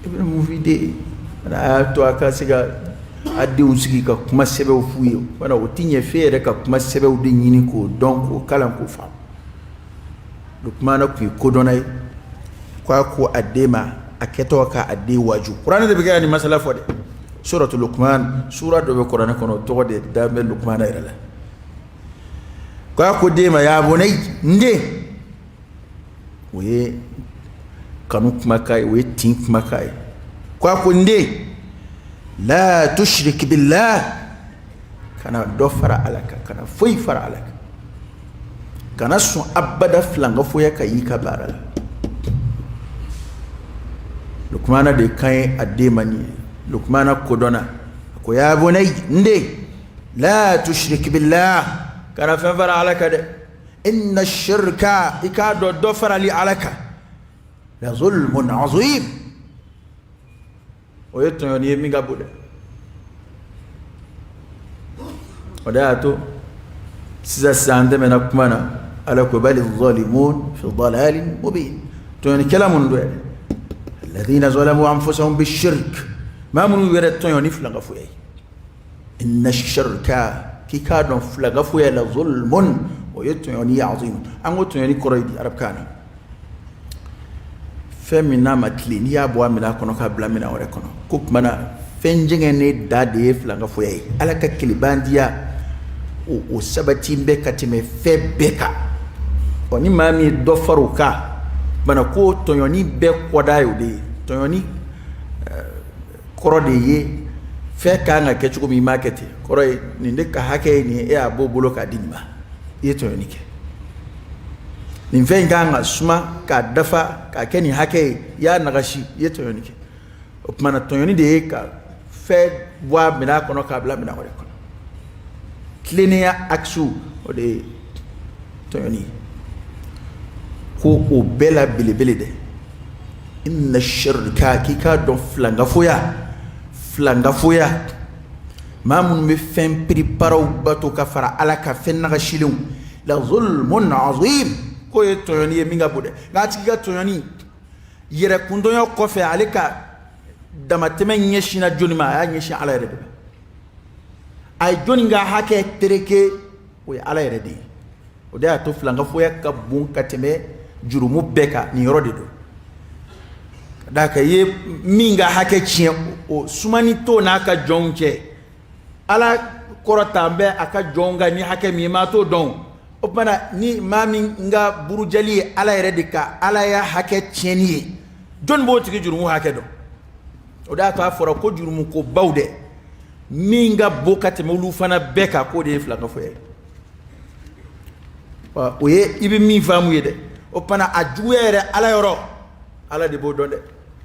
A: e bɛna mun f'i den ye? A y'a to a ka se ka a denw sigi ka kuma sɛbɛw f'u ye. Wala o tɛ ɲɛ f'e yɛrɛ ka kuma sɛbɛw de ɲini k'o dɔn, k'o kalan, k'o faamu. Lukumana tun ye kodɔnna ye. Ko a ko a den ma, a kɛtɔ ka a den waaju. Kuranɛ de bɛ kɛ ka nin masala fɔ dɛ. Suratu Lukuman, sura dɔ bɛ kuranɛ kɔnɔ, o tɔgɔ de dalen bɛ Lukumana yɛrɛ la. Ko a ko den ma, ya bunayya, n den. O ye kanu kumakan ye, o ye tin kumakan ye. Ko a ko n den, la tushrik billah, kana dɔ fara Ala kan, kana foyi fara Ala kan, kana sɔn abada filankafoya ka y'i ka baara la. Lukumana de kan ye a den ma nin ye. Lukumana kodɔnna. A ko ya bunayya, n den, la tushrik billah, kana fɛn fara Ala kan dɛ. Inna shirka, i k'a dɔn dɔ farali Ala kan, la zulmun azim, o ye tɔɲɔni ye min ka bon dɛ. O de y'a to sisan sisan an tɛmɛna kuma na, Ala ko bali zalimun fi dalalin mubin. Tɔɲɔnikɛla minnu don yɛrɛ, alladhina zalamu anfusahum bishirk, maa minnu yɛrɛ tɔɲɔ ni filankafoya ye. Inna shirka, k'i k'a dɔn filankafoya, la zulmun, o ye tɔɲɔni ye, azim. An ko tɔɲɔni kɔrɔ ye di arabukan na? Fɛn min n'a ma tilen, n'i y'a bɔ a minɛn kɔnɔ k'a bila minɛn wɛrɛ kɔnɔ, ko tuma na fɛn jɛngɛnnen da de ye filankafoya ye. Ala ka kelebandiya o sabati bɛ ka tɛmɛ fɛn bɛɛ kan. Ɔ ni maa min ye dɔ fara o kan, tuma ko tɔɲɔni bɛɛ kɔda ye o de ye. Tɔɲɔni kɔrɔ de ye Fɛn ka kan ka kɛ cogo min, i m'a kɛ ten. Kɔrɔ ye nin de ka hakɛ ye nin ye, e y'a b'o bolo k'a di nin ma, i ye tɔɲɔni kɛ. Nin fɛn in ka kan ka suma k'a dafa k'a kɛ nin hakɛ ye, i y'a nagasi, i ye tɔɲɔni kɛ. O tuma na tɔɲɔni de ye ka fɛn bɔ a minɛn kɔnɔ k'a bila minɛn wɛrɛ kɔnɔ. Tilennenya akisiw, o de ye tɔɲɔni ye. Ko o bɛɛ la belebele dɛ, inna shirka, k'i k'a dɔn filankafoya, filankafoya, maa minnu bɛ fɛn piriparaw bato ka fara Ala kan, fɛn nagasilenw, la zulmun azim, k'o ye tɔɲɔni ye min ka bon dɛ. Nka a tigi ka tɔɲɔni yɛrɛkundɔnya kɔfɛ, ale ka damatɛmɛ ɲɛsinna jɔni ma? A y'a ɲɛsin Ala yɛrɛ de ma. A ye jɔni ka hakɛ tereke? O ye Ala yɛrɛ de ye. O de y'a to filankafoya ka bon ka tɛmɛ jurumu bɛɛ kan. Nin yɔrɔ de don, ka d'a kan i ye min ka hakɛ tiɲɛ, o sumani t'o n'a ka jɔnw cɛ. Ala kɔrɔta bɛ a ka jɔnw kan ni hakɛ min ye, maa t'o dɔn. O tuma na ni maa min ka burujali ye Ala yɛrɛ de ka Ala ya hakɛ tiɲɛni ye, jɔnni b'o tigi jurumu hakɛ dɔn? O de y'a to a fɔra ko jurumu ko baw dɛ, min ka bon ka tɛmɛ olu fana bɛɛ kan, k'o de ye filankafoya ye. O ye i bɛ min faamu ye dɛ. O tuma a juguya yɛrɛ Ala yɔrɔ, Ala de b'o dɔn dɛ.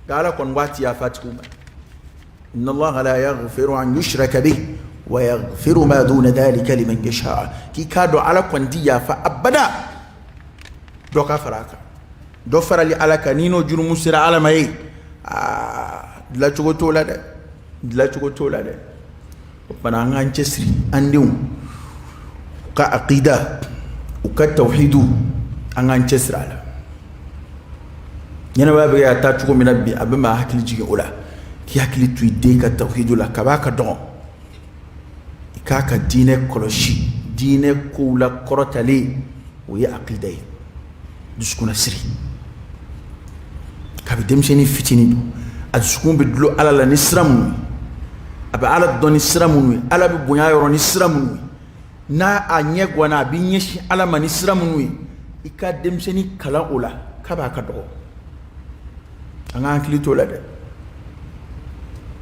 A: Nka Ala kɔni b'a ti yafa tigiw ma. Inna Allaha la yaghfiru an yushraka bihi wa yaghfiru ma duna dhalika liman yasha. K'i k'a dɔn Ala kɔni ti yafa abada dɔ ka fara a kan. Dɔ farali Ala kan, ni n'o jurumu sera Ala ma ye, aa, dilancogo t'o la dɛ, dilancogo t'o la dɛ. O tuma an k'an cɛsiri an denw u ka aqida, u ka tawhidu, an k'an cɛsiri a la. Ɲɛnamaya bɛ ka taa cogo min na bi, a bɛ maa hakili jigin o la. K'i hakili to i den ka tawhidu la kab'a ka dɔgɔn, i k'a ka diinɛ kɔlɔsi. Diinɛ kow la kɔrɔtalen, o ye aqida ye, dusukunnasiri. Kabi denmisɛnnin fitinin don, a dusukun bɛ dulon Ala la ni sira minnu ye, a bɛ Ala dɔn ni sira minnu ye, Ala bɛ bonya yɔrɔ ni sira minnu ye, n'a a ɲɛ ganna, a bɛ ɲɛsin Ala ma ni sira minnu ye, i ka denmisɛnnin kalan o la kab'a ka dɔgɔ. An k'an hakili t'o la dɛ.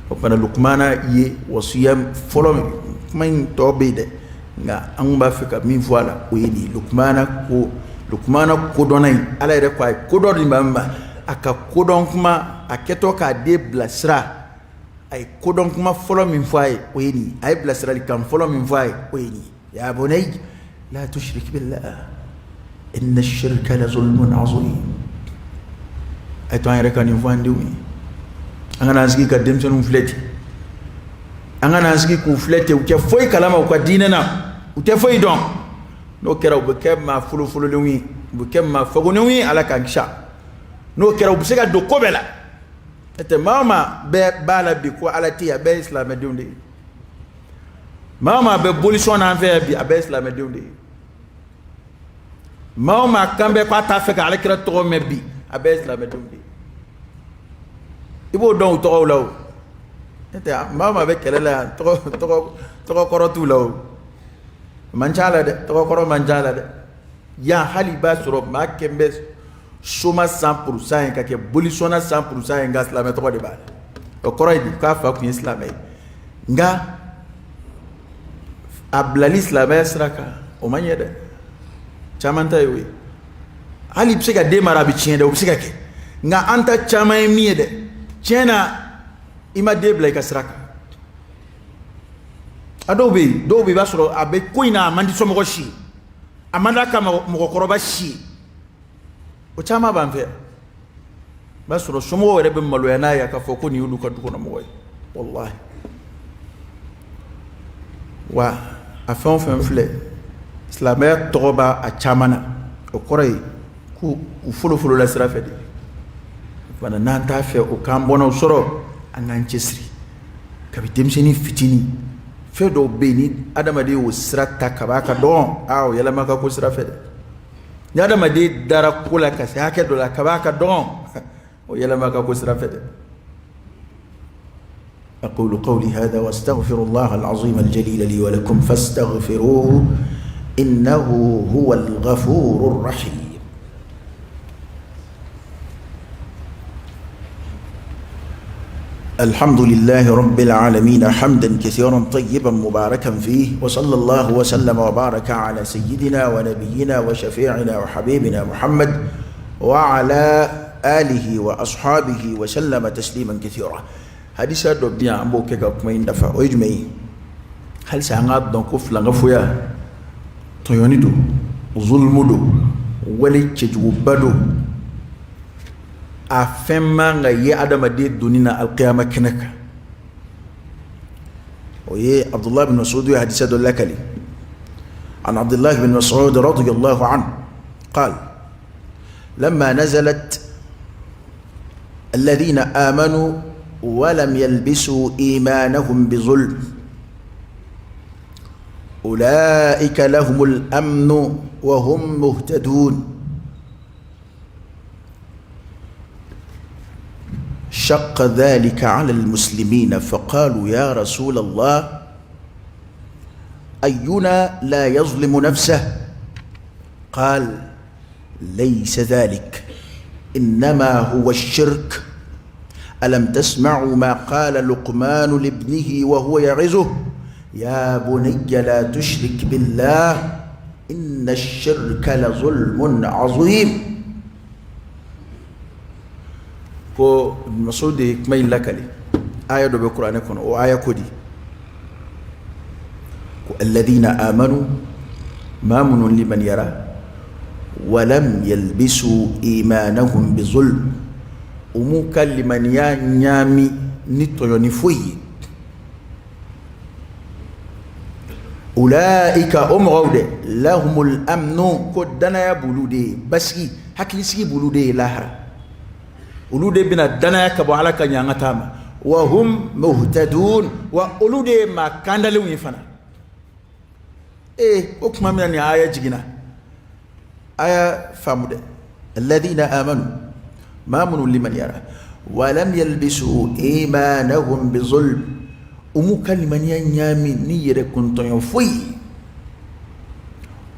A: O fana, Lukumana ye wasiya fɔlɔ, kuma in tɔ bɛ yen dɛ, nka an b'a fɛ ka min fɔ a la, o ye nin ye. Lukumana ko, Lukumana kodɔnna in, Ala yɛrɛ ko a ye kodɔn di maa min ma, a ka kodɔn kuma a kɛtɔ k'a den bilasira, a ye kodɔn kuma fɔlɔ min fɔ a ye, o ye nin ye. A ye bilasiralikan fɔlɔ min fɔ a ye, o ye nin ye: ya bunayya la tushrik billah inna shirka la zulmun azim. A ye to an yɛrɛ ka nin fɔ an denw ye. An kana an sigi ka denmisɛnninw filɛ ten, an kana an sigi k'u filɛ ten, u tɛ foyi kalama u ka diinɛ na, u tɛ foyi dɔn. N'o kɛra, u bɛ kɛ maa folofololenw ye, u bɛ kɛ maa fagonenw ye. Ala k'an kisi. N'o kɛra, u bɛ se ka don ko bɛɛ la. N'o tɛ, maa o maa bɛɛ b'a la bi ko Ala tɛ yen, a bɛɛ ye silamɛdenw de ye. Maa o maa bɛ bolisɔn na an fɛ yan bi, a bɛɛ ye silamɛdenw de ye. Maa o maa kan bɛ k'a t'a fɛ ka Ala kira tɔgɔ mɛn bi, a bɛɛ ye silamɛdenw de ye. I b'o dɔn u tɔgɔw la. O n'o tɛ, maa o maa bɛ kɛlɛ la yan, tɔgɔ kɔrɔ t'u la. O man ca la dɛ, tɔgɔ kɔrɔ man ca la dɛ. Yan hali i b'a sɔrɔ maa kɛn bɛ soma 100% ye ka kɛ bolisɔnna 100% ye, nka silamɛ tɔgɔ de b'a la. O kɔrɔ ye di? K'a fa tun ye silamɛ ye, nka a bilali silamɛya sira kan, o ma ɲɛ dɛ. Caman ta ye o ye. Hali i bɛ se ka den mara, a bɛ tiɲɛ dɛ, o bɛ se ka kɛ. Nka an ta caman ye min ye dɛ, tiɲɛ na, i ma den bila i ka sira kan. A dɔw bɛ yen, dɔw bɛ yen, i b'a sɔrɔ a bɛ ko in na, a man di somɔgɔ si ye, a man d'a ka mɔgɔkɔrɔba si ye. O caman b'an fɛ yan. I b'a sɔrɔ somɔgɔw yɛrɛ bɛ maloya n'a ye k'a fɔ ko nin y'olu ka du kɔnɔ mɔgɔ ye. Walahi, wa a fɛn o fɛn filɛ, silamɛya tɔgɔ b'a a caman na, o kɔrɔ ye ko u folofolola sira fɛ de fana. N'an t'a fɛ o k'an bɔnnaw sɔrɔ, an k'an cɛsiri kabi denmisɛnnin fitinin. Fɛn dɔw bɛ yen, ni adamaden y'o sira ta kab'a ka dɔgɔn, aa, o yɛlɛma ka ko sira fɛ dɛ. Ni adamaden dara ko la ka se hakɛ dɔ la kab'a ka dɔgɔn, o yɛlɛma ka ko sira fɛ dɛ. أقول قولي هذا وأستغفر الله العظيم الجليل لي ولكم فاستغفروه إنه هو الغفور الرحيم. الحمد لله رب العالمين حمدا كثيرا طيبا مباركا فيه، وصلى الله وسلم وبارك على سيدنا ونبينا وشفيعنا وحبيبنا محمد وعلى آله وأصحابه وسلم تسليما كثيرا. Hadisa dɔ bɛ yan, an b'o kɛ ka kuma in dafa. O ye jumɛn ye? Halisa an k'a dɔn ko filankafoya tɔɲɔni don, zulumu don, wale cɛjuguba don. A fɛn man ka ye adamaden doni na alkiyama kɛnɛ kan. O ye Abdullah bin Mas'ud ye hadisa dɔ lakali. An Abdullah bin Mas'ud radiyallahu anhu قال لما نزلت الذين آمنوا ولم يلبسوا إيمانهم بظلم أولئك لهم الأمن وهم مهتدون، شق ذلك على المسلمين، فقالوا: يا رسول الله، أينا لا يظلم نفسه؟ قال: ليس ذلك، إنما هو الشرك. ألم تسمعوا ما قال لقمان لابنه وهو يعظه: يا بني لا تشرك بالله، إن الشرك لظلم عظيم؟ Ko Masudi de ye kuma in lakali. Aya dɔ bɛ kuranɛ kɔnɔ, o aya ko di? Ko alladhina amanu, maa minnu limaniyara, walam yalbisu imanahum bizulm, u m'u ka limaniya ɲaami ni tɔɲɔni foyi ye. Ulaika, o mɔgɔw dɛ, lahumul amnu, ko danaya b'olu de ye, basigi, hakilisigi b'olu de ye lahara. Olu de bɛna danaya ka bɔ Ala ka ɲangata ma. Wa hum muhtadun, wa olu de ye maa kandalenw ye fana. Ee, o tuma min na nin aya jiginna, aya faamu dɛ, alladhina amanu, maa minnu limaniyara, walam yalbisu imanahum bizulm, u m'u ka limaniya ɲaami ni yɛrɛ kuntɔɲɔ foyi,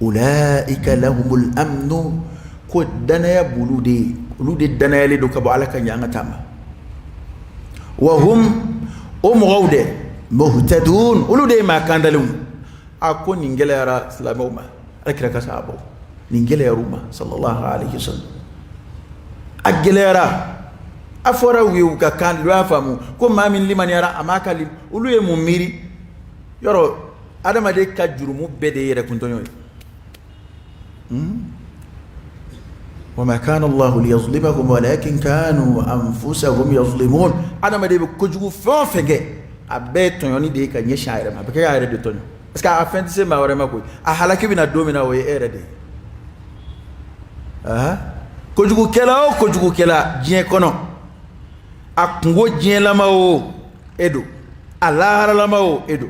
A: ulaika lahumul amnu, ko danaya b'olu de ye, olu de danayalen don ka bɔ Ala ka ɲangata ma. Wa hum, o mɔgɔw dɛ, muhtadun, olu de ye maa kandalenw. A ko nin gɛlɛyara silamɛw ma, Ala kira ka sahabaw, nin gɛlɛyara u ma, sallallahu alaihi wasallam. A gɛlɛyara, a fɔra u ye, u ka kan, u y'a faamu ko maa min limaniyara, a m'a ka li. Olu ye mun miiri? Yɔrɔ adamaden ka jurumu bɛɛ de ye yɛrɛ kuntɔɲɔ ye. Wama kana Allahu liyazlimahum walakin kanu anfusahum yazlimun. Adamaden bɛ kojugu fɛn o fɛn kɛ, a bɛɛ ye tɔɲɔni de ye ka ɲɛsin a yɛrɛ ma. A bɛ kɛ k'a yɛrɛ de tɔɲɔ, parce que a fɛn tɛ se maa wɛrɛ ma koyi. A halaki bɛna don min na, o ye e yɛrɛ de ye. Kojugukɛla o kojugukɛla diɲɛ kɔnɔ, a kungo diɲɛlama o, e don, a laharalama o, e don.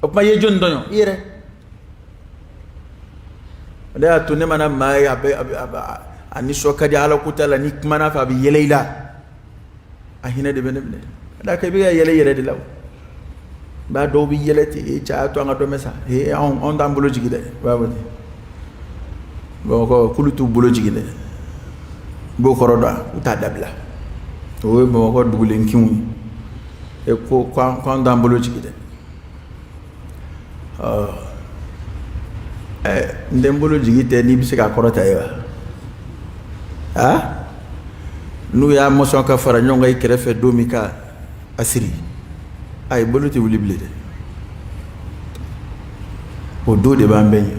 A: O kuma, i ye jɔnni tɔɲɔ? I yɛrɛ. O de y'a to ne mana maa ye, a bɛ a nisɔn ka di Ala ko ta la, ni kumana fɛ, a bɛ yɛlɛ i la, a hinɛ de bɛ ne minɛ. Ka d'a kan i bɛ ka yɛlɛ i yɛrɛ de la. O b'a dɔw bɛ yɛlɛ ten: e cɛ, a y'a to an ka dɔ mɛn sa. Ee, anw t'an bolo jigin dɛ. U b'a fɔ ten Bamakɔ k'olu t'u bolo jigin dɛ. I b'o kɔrɔ dɔn? U t'a dabila. O ye Bamakɔ dugulenkinw ye. E ko k'an t'an bolo jigin dɛ. Ɔ ɛ, n tɛ n bolo jigi tɛ, n'i bɛ se k'a kɔrɔta ye wa? A n'u y'a mɔsɔn ka fara ɲɔgɔn kan i kɛrɛfɛ don min ka a siri, a i bolo tɛ wuli bilen dɛ. O don de b'an bɛɛ ɲɛ.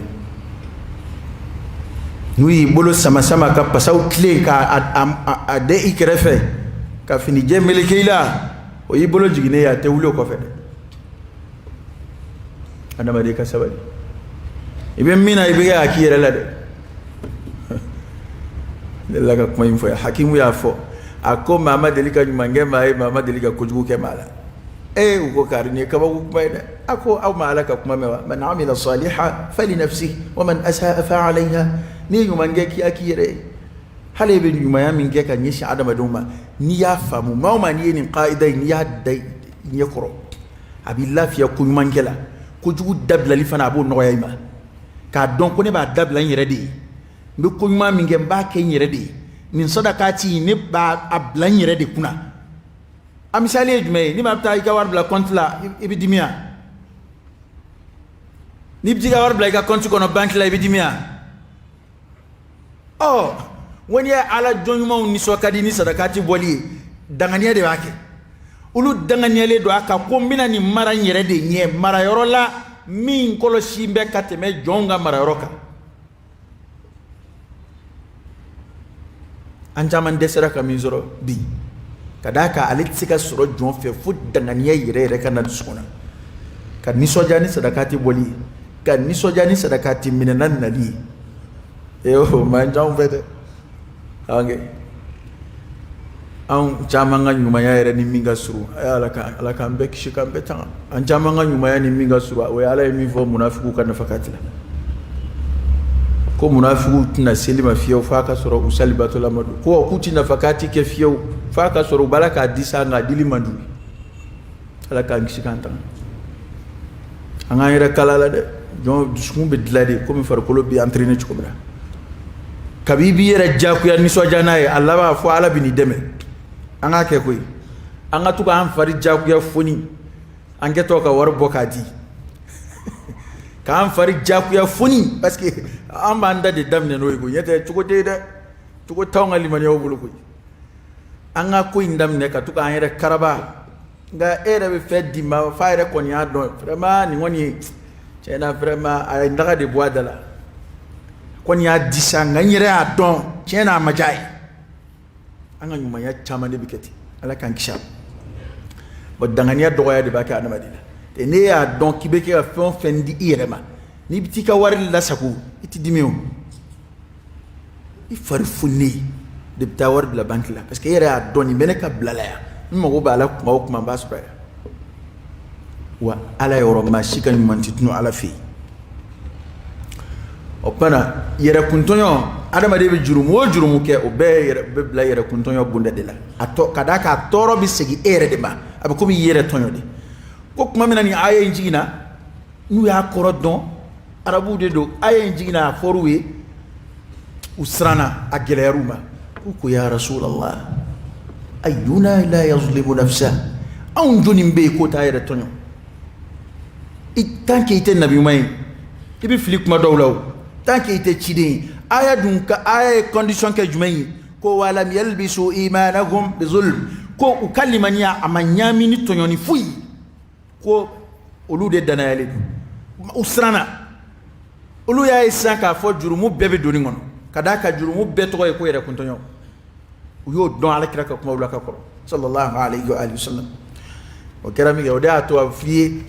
A: N'u y'i bolo sama sama ka pasaw tilen ka a da i kɛrɛfɛ ka finijɛ meleke i la, o y'i bolo jiginnen ye, a tɛ wuli o kɔfɛ dɛ. Adamaden ka sabali. I bɛ min na, i bɛ kɛ a k'i yɛrɛ la dɛ. Ne delila ka kuma in fɔ yan. Hakimu y'a fɔ, a ko maa ma deli ka ɲuman kɛ maa ye, maa ma deli ka kojugu kɛ maa la. Ee, u ko kari nin ye kabako kuma ye dɛ. A ko aw ma Ala ka kuma mɛn wa? Man amila salihan fali nafsihi wa man asaa fa alayha. N'i ye ɲuman kɛ, k'i y'a k'i yɛrɛ ye. Hali e bɛ ɲumanya min kɛ ka ɲɛsin adamadenw ma, n'i y'a faamu, maa o maa, n'i ye nin kaida in, n'i y'a da i ɲɛ kɔrɔ, a b'i lafiya ko ɲumankɛ la. Kojugu dabilali fana, a b'o nɔgɔya i ma, k'a dɔn ko ne b'a dabila n yɛrɛ de ye. N bɛ ko ɲuman min kɛ, n b'a kɛ n yɛrɛ de ye. Nin sadakati, ne b'a a bila n yɛrɛ de kunna. A misali ye jumɛn ye? Ni maa bɛ taa i ka wari bila compte la, i bɛ dimi wa? N'i bɛ t'i ka wari bila i ka compte kɔnɔ banque la, i bɛ dimi wa? Ɔ, n ko n'i ye Ala jɔn ɲumanw nisɔn ka di ni sadakati bɔli ye, danganiya de b'a kɛ. Olu danganiyalen don a kan ko n bɛna nin mara n yɛrɛ de ɲɛ marayɔrɔ la min kɔlɔsi bɛ ka tɛmɛ jɔnw ka marayɔrɔ kan. An caman dɛsɛra ka min sɔrɔ bi, ka d'a kan ale tɛ se ka sɔrɔ jɔn fɛ fo danganiya yɛrɛ yɛrɛ ka na dusukun na, ka nisɔndiya ni sadakati bɔli ye, ka nisɔndiya ni sadakati minɛna nali ye. Ee, o man ca anw fɛ dɛ. Anw caman ka ɲumanya yɛrɛ ni min ka surun, ala ka Ala k'an bɛɛ kisi k'an bɛɛ tanga, an caman ka ɲumanya ni min ka surun, o ye Ala ye min fɔ munafigiw ka nafakati la, ko munafigiw tɛna seli ma fiyewu f'a ka sɔrɔ u salibatɔlama don, ko k'u tɛ nafakati kɛ fiyewu f'a ka sɔrɔ u b'a la k'a di sa, nka a dili man d'u ye. Ala k'an kisi k'an tanga. An k'an yɛrɛ kala la dɛ. Jɔn dusukun bɛ dilan de komi farikolo bɛ entraîner cogo min na. Kabi i b'i yɛrɛ diyagoya nisɔndiya n'a ye, a laban fo Ala bɛ n'i dɛmɛ. An k'a kɛ koyi, an ka to k'an fari diyagoya foni an kɛtɔ ka wari bɔ k'a di, k'an fari diyagoya foni, parce que an b'an da de daminɛ n'o ye koyi. Ɲɛ tɛ cogo tɛ yen dɛ, cogo t'anw ka limaniyaw bolo koyi. An ka ko in daminɛ ka to k'an yɛrɛ karaba. Nka e yɛrɛ bɛ fɛn di ma f'a yɛrɛ kɔni y'a dɔn vraiment nin kɔni tiɲɛ na, vraiment a ye daga de bɔ a da la, kɔni y'a di sa, nka n yɛrɛ y'a dɔn tiɲɛ na a ma diya ye. An ka ɲumanya caman de bɛ kɛ ten. Ala k'an kisi a ma. Bon, danganiya dɔgɔya de b'a kɛ adamaden na. N'e y'a dɔn k'i bɛ kɛ ka fɛn o fɛn di i yɛrɛ ma, n'i bɛ t'i ka wari lasago, i tɛ dimi o. I fari funen de bɛ taa wari bila banque la, parce que e yɛrɛ y'a dɔn nin bɛ ne ka bila la yan, n mago b'a la kuma o kuma n b'a sɔrɔ yan. Wa Ala yɔrɔ, maa si ka ɲuman tɛ tunu Ala fɛ yen. O tuma na, yɛrɛkuntɔɲɔ, adamaden bɛ jurumu o jurumu kɛ, o bɛɛ yɛrɛ bɛ bila yɛrɛkuntɔɲɔ bonda de la. A tɔ ka d'a kan a tɔɔrɔ bɛ segin e yɛrɛ de ma, a bɛ komi i yɛrɛ tɔɲɔ de. Ko tuma min na ni aya in jiginna, n'u y'a kɔrɔ dɔn, arabuw de don, aya in jiginna, a fɔr'u ye, u siranna, a gɛlɛyar'u ma. K'u ko: ya Rasulallah, ayyuna la yazlimu nafsa? Anw jɔnni bɛ yen k'o t'a yɛrɛ tɔɲɔ? I tant que i tɛ nabi ɲuman ye, i bɛ fili kuma dɔw la. O tant que i tɛ ciden ye, aya dun ka aya ye condition kɛ jumɛn ye? Ko walam yalbisu imanahum bizulm, ko u ka limaniya a ma ɲaami ni tɔɲɔni foyi, ko olu de danayalen don. U siranna. Olu y'a ye sisan k'a fɔ jurumu bɛɛ bɛ doni kɔnɔ, ka d'a kan jurumu bɛɛ tɔgɔ ye ko yɛrɛ kuntɔɲɔ. U y'o dɔn Ala kira ka kumaw la ka kɔrɔ, sallallahu alayhi wa sallam. O kɛra min kɛ, o de y'a to a bɛ f'i ye,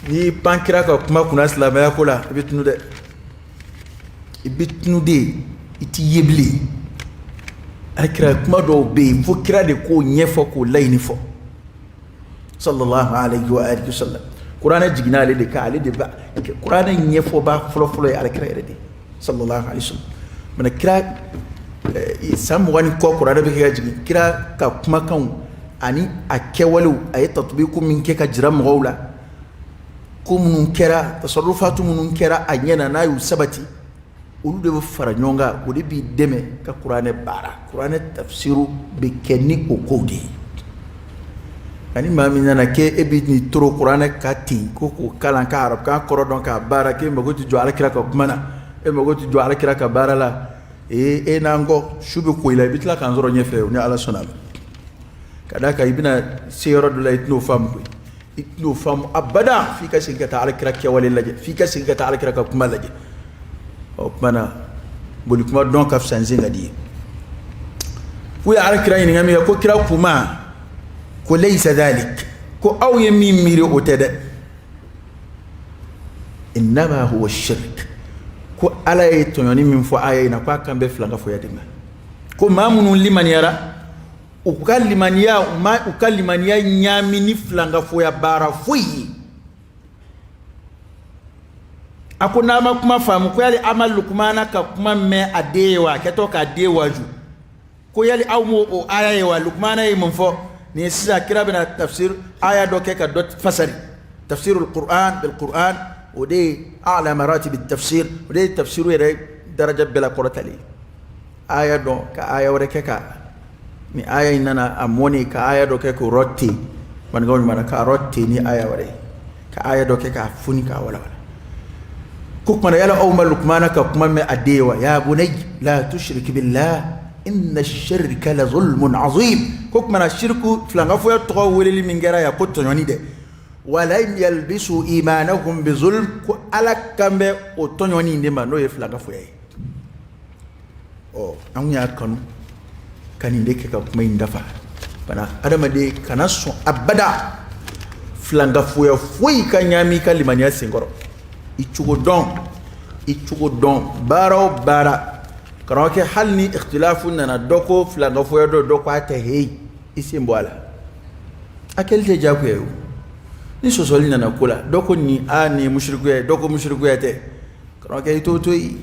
A: n'i pan kira ka kuma kunna silamɛya ko la, i bɛ tunu dɛ, i bɛ tunu de, i t'i ye bilen. Ala kira kuma dɔw bɛ yen, fo kira de k'o ɲɛfɔ, k'o laɲini fɔ, sallallahu alayhi wa alihi wa sallam. Kuranɛ jiginna ale de kan, ale de ba kuranɛ ɲɛfɔba fɔlɔfɔlɔ ye ala kira yɛrɛ de, sallallahu alayhi wa sallam. Mɛ kira san 20 ni kɔ kuranɛ bɛ kɛ ka jigin, kira ka kumakanw ani a kɛwalew, a ye tatubiku min kɛ ka jira mɔgɔw la, ko minnu kɛra, tasarufatu minnu kɛra a ɲɛ na, n'a y'u sabati, olu de bɛ fara ɲɔgɔn kan, o de b'i dɛmɛ ka kuranɛ baara. Kuranɛ tafsiru bɛ kɛ ni o kow de ye. Ani maa min nana k'e e bɛ nin toro kuranɛ ka ten ko k'o kalan, ka arabukan kɔrɔ dɔn k'a baara, k'e mago tɛ jɔ alakira ka kuma na, e mago tɛ jɔ alakira ka baara la, ee, e n'an kɔ su bɛ ko i la, i bɛ tila k'an sɔrɔ ɲɛfɛ ni Ala sɔnna a ma. Ka d'a kan i bɛna se yɔrɔ dɔ la, i tɛn'o faamu koyi, i tɛn'o faamu abada, f'i ka segin ka taa alakira kɛwale lajɛ, f'i ka segin ka taa alakira ka kuma lajɛ. O tuma na, boli kuma dɔn ka fisa n sen ka di ye. K'u ye alakira ɲininka min kɛ, ko kira kuma ko laysa dhalik, ko aw ye min miiri o tɛ dɛ, innama huwa shirk. Ko Ala ye tɔɲɔni min fɔ aya in na, ko a kan bɛ filankafoya de ma. Ko maa minnu limaniyara, u ka limaniya, u ma u ka limaniya ɲaami ni filankafoya baara foyi ye. A ko n'a ma kuma faamu, ko yali a ma Lukumana ka kuma mɛn a den ye wa, a kɛtɔ k'a den waaju, ko yali aw m'o o aya ye wa? Lukumana ye mun fɔ nin ye? Sisan kira bɛna tafsir aya dɔ kɛ ka dɔ fasari, tafsirul Qur'an bil Qur'an. O de ye a'la maratib tafsir, o de ye tafsiru yɛrɛ daraja bɛɛ la kɔrɔtalen ye. Aya dɔn ka aya wɛrɛ kɛ ka Ni aya in nana a mɔni ka aya dɔ kɛ k'o rɔ ten, maninkaw ɲuman k'a rɔ ten ni aya wɛrɛ ye, ka aya dɔ kɛ k'a foni k'a walawala. Ko kumana yala aw ma Lukumana ka kuma mɛn a den ye wa? Ya bunay la tushrik billah inna shirka la zulmun azim. Ko kumana shirku, filankafoya tɔgɔ weleli min kɛra yan ko tɔɲɔni dɛ, walam yalbisu imanahum bi zulm, ko Ala kan bɛ o tɔɲɔni in de ma, n'o ye filankafoya ye. Ɔ, an kun y'a kanu ka nin de kɛ ka kuma in dafa. Bana adamaden kana sɔn abada filankafoya foyi ka ɲaami i ka limaniya senkɔrɔ. I cogo dɔn, i cogo dɔn baara o baara, karamɔgɔkɛ, hali ni ikhtilafu nana, dɔ ko filankafoya dɔ, dɔ ko a tɛ, heyi, i sen bɔ a la, a kɛli tɛ diyagoya ye. O ni sɔsɔli nana ko la, dɔ ko nin a nin ye musirikuya ye, dɔ ko musirikuya tɛ, karamɔgɔkɛ, i t'o to yen,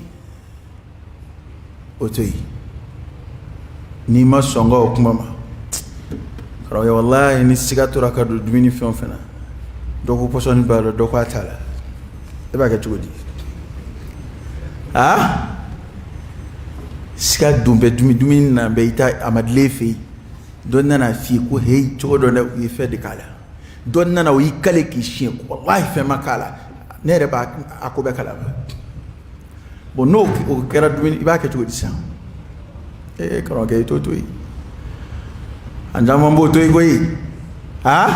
A: o to yen. N'i ma sɔn ka o kuma ma, karamɔgɔkɛ, walahi, ni siga tora ka don dumuni fɛn o fɛn na, dɔ ko pɔsɔni b'a la, dɔ ko a t'a la, e b'a kɛ cogo di? Aa, siga don bɛ dumuni na bɛ i ta a ma dilan e fɛ yen, dɔ nana f'i ye ko heyi, cogo dɔ dɛ, u ye fɛn de k'a la. Dɔ nana o y'i kale k'i siɲɛ, walahi, fɛn ma k'a la, ne yɛrɛ b'a a ko bɛɛ kalama. Bon, n'o o kɛra dumuni, i b'a kɛ cogo di sisan? Ee, karamɔgɔkɛ, i t'o to yen. An caman b'o to yen koyi. Aa,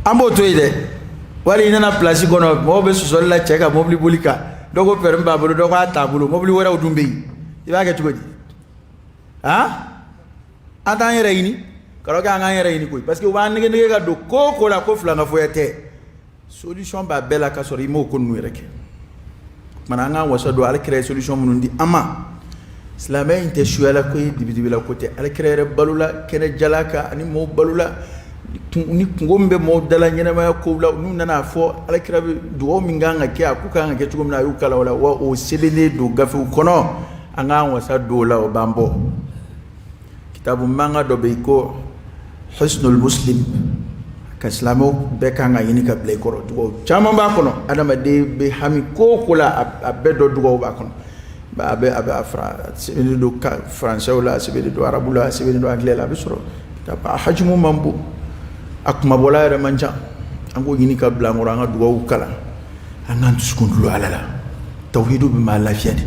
A: an b'o to yen dɛ. Wali i nana pilasi kɔnɔ, mɔgɔw bɛ sɔsɔli la cɛ ka mobili boli kan, dɔ ko permis b'a bolo, dɔ ko a t'a bolo, mobili wɛrɛw dun bɛ yen, i b'a kɛ cogo di? Aa, an t'an yɛrɛ ɲini, karamɔgɔkɛ, an k'an yɛrɛ ɲini koyi, parce que u b'an nege nege ka don ko o ko la ko filankafoya tɛ, solution b'a bɛɛ la, ka sɔrɔ i m'o ko ninnu yɛrɛ kɛ. Kumana an k'an wasa don Ala kira ye solution minnu di an ma. Silamɛya in tɛ suyala ko ye, dibidibila ko tɛ. Ala kira yɛrɛ balola kɛnɛ jala kan ani mɔgɔw balola ni kunko min bɛ mɔgɔw dala ɲɛnamaya kow la, n'u nana a fɔ Ala kira bɛ dugawu min kan ka kɛ, a ko kan ka kɛ cogo min na, a y'u kalan o la, wa o sɛbɛnnen don gafew kɔnɔ. An k'an wasa don o la, o b'an bɔ. Kitabu mankan dɔ bɛ yen ko Hisnul Muslim, ka silamɛw bɛɛ kan ka ɲini ka bila i kɔrɔ. Dugawu caman b'a kɔnɔ. Adamaden bɛ hami ko o ko la, a bɛɛ dɔ dugawu b'a kɔnɔ. A bɛ a sɛbɛnnen don faransɛw la, a sɛbɛnnen don arabu la, a sɛbɛnnen don angilɛ la, a bɛ sɔrɔ. A hajimu man bon, a kumabɔla yɛrɛ man ca. An k'o ɲini ka bila an kɔrɔ, an ka dugawu kalan, an k'an dusukun dulon Ala la. Tawhidu bɛ maa lafiya de.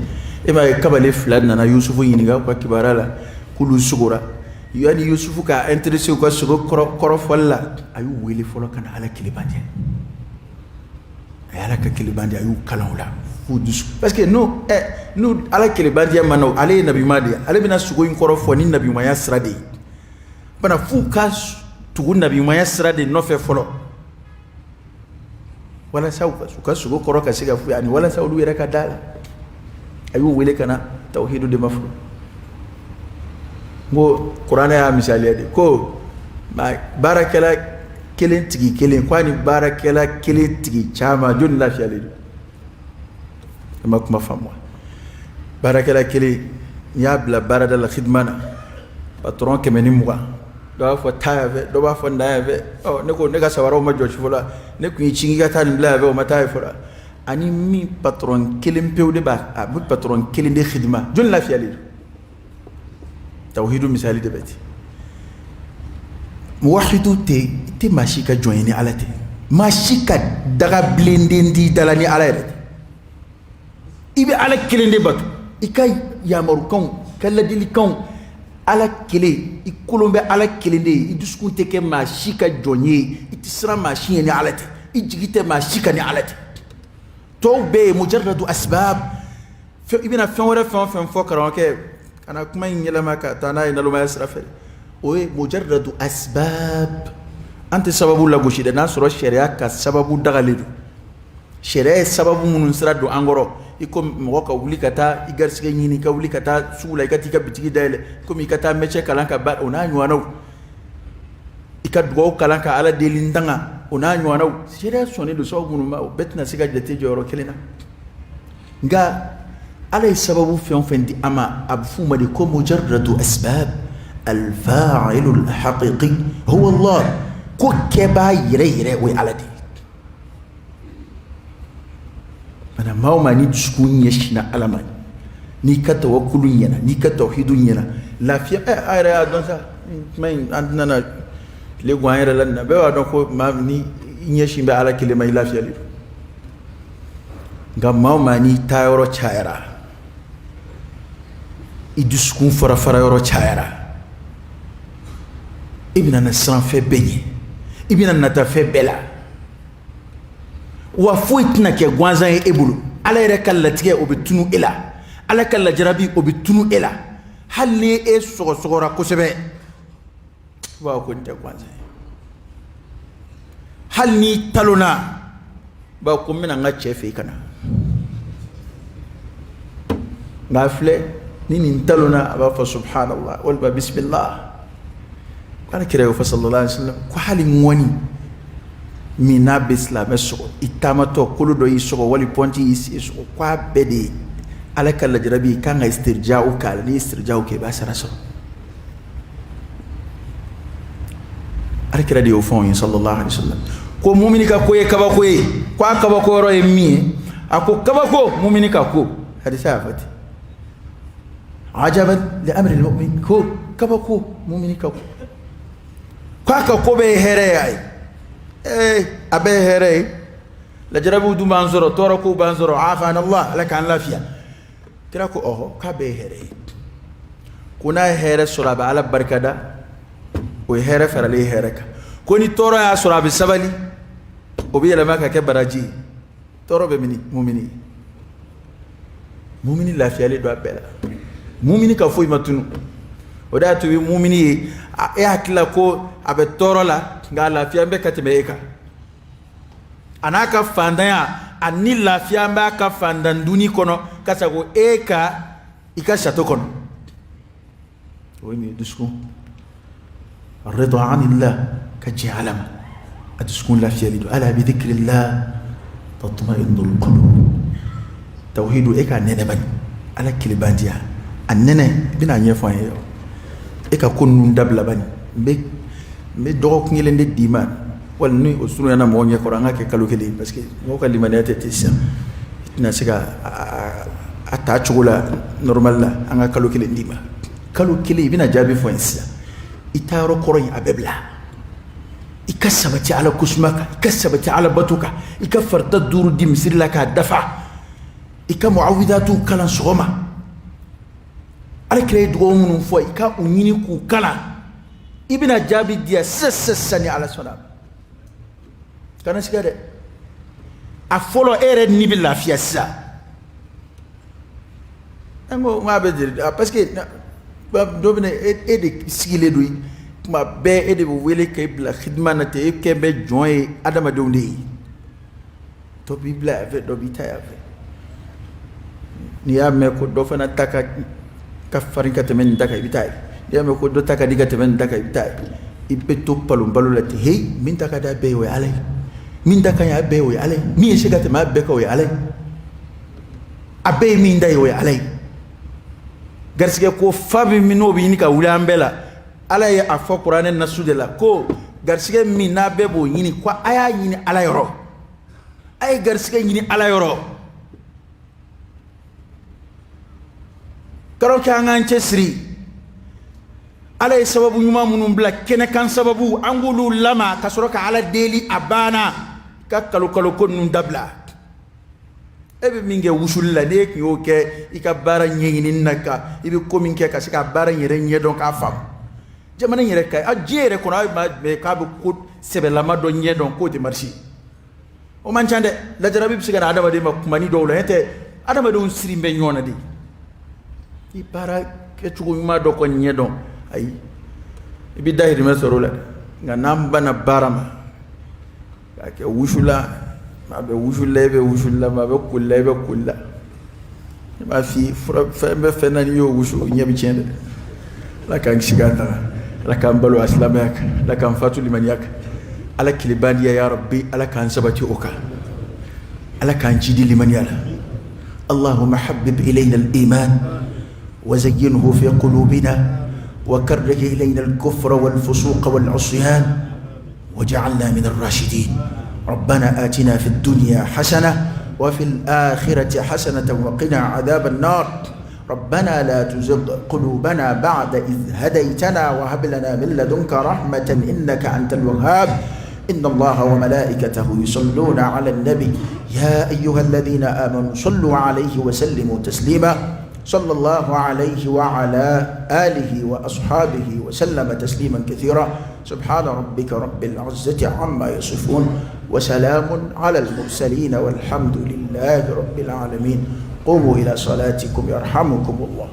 A: E m'a ye, kabale fila nana Yusufu ɲininka u ka kibaruya la k'olu sugora. Yanni Yusufu ka intéressé u ka sogo kɔrɔfɔli la, a y'u wele fɔlɔ ka na Ala kelebandiya. A ye Ala ka kelebandiya, a y'u kalan o la f'u dusu, parce que n'u Ala kelebandiya ma na, ale ye nabiɲuman de ye, ale bɛna sogo in kɔrɔ fɔ ni nabiɲumanya sira de ye. Bana f'u ka tugu nabiɲumanya sira de nɔfɛ fɔlɔ, walasa u ka sogo kɔrɔ ka se ka f'u ye, ani walasa olu yɛrɛ ka da la. A y'u wele ka na tawhidu de ma fɔlɔ. N ko kuranɛ y'a misaliya de ko baarakɛla kelen tigi kelen ko a ni baarakɛla kelen tigi caman, jɔni lafiyalen don? I ma kuma faamu wa? Baarakɛla kelen, n'i y'a bila baarada la, khidma na, patron 120, dɔ b'a fɔ taa yan fɛ, dɔ b'a fɔ na yan fɛ. Ɔ, ne ko ne ka sabaraw ma jɔsi fɔlɔ, ne tun y'i ci k'i ka taa nin bila yan fɛ, o ma taa yen fɔlɔ. Ani min patron kelen pewu de b'a, a bɛ patron kelen de khidma, jɔni lafiyalen don? Tawhidu misali de bɛ ten. Muwahidu tɛ tɛ maa si ka jɔn ye ni Ala tɛ, maa si ka daga bilenden t'i da la ni Ala yɛrɛ tɛ. I bɛ Ala kelen de bato, i ka yamarukanw, ka ladilikanw, Ala kelen, i kolon bɛ Ala kelen de ye. I dusukun tɛ kɛ maa si ka jɔn ye, i tɛ siran maa si ɲɛ ni Ala tɛ, i jigi tɛ maa si kan ni Ala tɛ. Tɔw bɛɛ ye mujarradu asbab. I bɛna fɛn wɛrɛ fɛn o fɛn fɔ, karamɔgɔkɛ, kana kuma in yɛlɛma ka taa n'a ye nalomaya sira fɛ, o ye mujarradu asbab. An tɛ sababu lagosi dɛ, n'a sɔrɔ sariya ka sababu dagalen don. Sariya ye sababu minnu sira don an kɔrɔ, i ko mɔgɔ ka wuli ka taa i garisɛgɛ ɲini, ka wuli ka taa sugu la, i ka taa i ka bitigi dayɛlɛ, komi i ka taa métier kalan ka ba, o n'a ɲɔgɔnnaw, i ka dugawu kalan ka Ala deli n tanga, o n'a ɲɔgɔnnaw. Sariya sɔnnen don sababu minnu ma, o bɛɛ tɛna se ka jate jɔyɔrɔ kelen na. Nka Ala ye sababu fɛn o fɛn di an ma, a bɛ f'u ma de ko mujarradu asbab, al-fa'ilu al-haqiqi huwa Allah. Ko kɛbaa yɛrɛ yɛrɛ, o ye Ala de ye. Mana maa o maa ni dusukun ɲɛsinna Ala ma, n'i ka tawakulu ɲɛna, n'i ka tawhidu ɲɛna, Lafiya ɛ a yɛrɛ y'a dɔn sa, kuma in an tɛna na tile gan an yɛrɛ la nin na. Bɛɛ b'a dɔn ko maa ni ɲɛsin bɛ Ala kelen ma, i lafiyalen don. Nka maa o maa n'i taayɔrɔ cayara, i dusukun fara fara yɔrɔ cayara, i bɛna na siran fɛn bɛɛ ɲɛ, i bɛna nata fɛn bɛɛ la, wa foyi tɛna kɛ gansan ye e bolo. Ala yɛrɛ ka latigɛ, o bɛ tunu e la. Ala ka lajarabi, o bɛ tunu e la. Hali ni e sɔgɔsɔgɔra kosɛbɛ, i b'a fɔ ko nin tɛ gansan ye. Hali n'i talonna, i b'a fɔ ko n bɛna n ka cɛ fɛ yen ka na. Nka a filɛ ni nin talonna, a b'a fɔ subhanallah walima bismillah. Ko Ala kira y'o fɔ sallallahu alaihi wasallam ko hali ŋɔni min n'a bɛ silamɛ sɔgɔ, i taamatɔ kolo dɔ y'i sɔgɔ wali pɔnti y'i sen sɔgɔ, ko a bɛɛ de ye Ala ka lajarabi, i kan ka istirja'u k'a la. N'i ye istirja'u kɛ, i b'a sara sɔrɔ. Ala kira de y'o fɔ anw ye sallallahu alaihi wasallam ko mumini ka ko ye kabako ye. Ko a kabako yɔrɔ ye min ye, a ko kabako mumini ka ko, hadisa y'a fɔ ten, ajaban li amri mu'min, ko kabako mumini ka ko, k'a ka ko bɛɛ ye hɛrɛ ye. A ye ee a bɛɛ ye hɛrɛ ye. Lajarabiw dun b'an sɔrɔ, tɔɔrɔ kow b'an sɔrɔ, afana Allah, Ala k'an lafiya. Kira ko ɔhɔ, k'a bɛɛ ye hɛrɛ ye. Ko n'a ye hɛrɛ sɔrɔ, a bɛ Ala barikada, o ye hɛrɛ faralen ye hɛrɛ kan. Ko ni tɔɔrɔ y'a sɔrɔ, a bɛ sabali, o bɛ yɛlɛma ka kɛ baraji ye. Tɔɔrɔ bɛ mini mumini, mumini lafiyalen don a bɛɛ la. Mumini ka foyi ma tunu. O de y'a to i bɛ mumini ye, e hakili la ko a bɛ tɔɔrɔ la, nka a lafiya bɛ ka tɛmɛ e kan. A n'a ka fantanya, a ni lafiya b'a ka fantan dunni kɔnɔ ka sago e ka i ka château kɔnɔ. O ye min ye, dusukun rida anillah, ka jɛn Ala ma, a dusukun lafiyali don. Ala bi dhikrillah tatma'innul qulub. Tawhidu, e k'a nɛnɛ bani, Ala kelebantiya a nɛnɛ, i bɛna a ɲɛfɔ an ye. E ka ko ninnu dabila bani. N bɛ dɔgɔkun kelen de d'i ma, wali ni o surunyana mɔgɔw ɲɛkɔrɔ, an ka kɛ kalo kelen, parce que mɔgɔw ka limaniya tɛ ten sisan, i tɛna se ka a ta cogo la normal la. An ka kalo kelen d'i ma, kalo kelen, i bɛna jaabi fɔ n ye sisan. I taa yɔrɔ kɔrɔ in, a bɛɛ bila. I ka sabati Ala kosuma kan, i ka sabati Ala bato kan, i ka farida duuru di misiri la k'a dafa, i ka muawidatu kalan sɔgɔma. Ala kira ye dugawu minnu fɔ, i ka u ɲini k'u kalan. I bɛna jaabi di yan sisan sisan sisan, ni Ala sɔnna. Kana siga dɛ. A fɔlɔ, e yɛrɛ ni bɛ lafiya sisan. N ko n k'a bɛ deli, parce que dɔ bɛ e de sigilen don tuma bɛɛ, e de bɛ wele k'e bila hidima na ten, e kɛ bɛ jɔn ye adamadenw de ye. Dɔ b'i bila yan fɛ, dɔ b'i ta yan fɛ. N'i y'a mɛn ko dɔ fana ta ka farin ka tɛmɛ nin ta kan, i bɛ taa yen. N'i y'a mɛn ko dɔ ta ka di ka tɛmɛ nin ta kan, i bɛ taa yen. I bɛ to palonpalo la ten. Heyi, min ta ka di a bɛɛ ye, o ye Ala ye. Min ta ka ɲi a bɛɛ ye, o ye Ala ye. Min ye se ka tɛmɛ a bɛɛ kan, o ye Ala ye. A bɛɛ ye min da ye, o ye Ala ye. Garisɛgɛ ko fa bɛ min, n'o bɛ ɲini ka wuli an bɛɛ la, Ala ye a fɔ kuranɛ nasu de la ko garisɛgɛ min n'a bɛɛ b'o ɲini, ko a y'a ɲini Ala yɔrɔ, a ye garisɛgɛ ɲini Ala yɔrɔ. Karaw kɛ, an k'an cɛ siri. Ala ye sababu ɲuman minnu bila kɛnɛ kan, sababu, an k'olu lama ka sɔrɔ ka Ala deli. A banna ka kalo kalo ko ninnu dabila. E bɛ min kɛ wusuli la, n'e tun y'o kɛ i ka baara ɲɛɲinini na, ka i bɛ ko min kɛ ka se ka baara in yɛrɛ ɲɛdɔn k'a faamu, jamana in yɛrɛ ka a diɲɛ yɛrɛ kɔnɔ, a bɛ maa jumɛn k'a bɛ ko sɛbɛlama dɔ ɲɛdɔn k'o tɛ marcher? O man ca dɛ. Lajarabi bɛ se ka na adamaden ma kumani dɔw la, n'o tɛ adamadenw siri bɛ ɲɔgɔn na de. I baara kɛcogo ɲuman dɔ kɔni ɲɛdɔn, ayi, i bɛ dahirimɛ sɔrɔ o la dɛ. Nka n'an banna baara ma k'a kɛ wusula, maa bɛ wusuli la, e bɛ wusuli la, maa bɛ koli la, e bɛ koli la, ne b'a f'i ye, fura fɛn bɛ fɛn na, n'i y'o wusu, o ɲɛ bɛ tiɲɛ dɛ. Ala k'an kisi k'an tanga, Ala k'an balo a silamɛya kan, Ala k'an fatu limaniya kan, Ala kelebandiya, ya Rabbi, Ala k'an sabati o kan, Ala k'an jidi limaniya la. Allahumma habbib ilayna al-iman wa zayyinhu fi qulubina wa karrih ilayna al-kufra wal-fusuq wal-'usyan waj'alna min ar-rashidin. ربنا آتنا في الدنيا حسنة وفي الآخرة حسنة وقنا عذاب النار. ربنا لا تزغ قلوبنا بعد إذ هديتنا وهب لنا من لدنك رحمة إنك أنت الوهاب. إن الله وملائكته يصلون على النبي يا أيها الذين آمنوا صلوا عليه وسلموا تسليما. صلى الله عليه وعلى آله وأصحابه وسلم تسليما كثيرا. سبحان ربك رب العزة عما يصفون وسلام على المرسلين والحمد لله رب العالمين. قوموا إلى صلاتكم يرحمكم الله.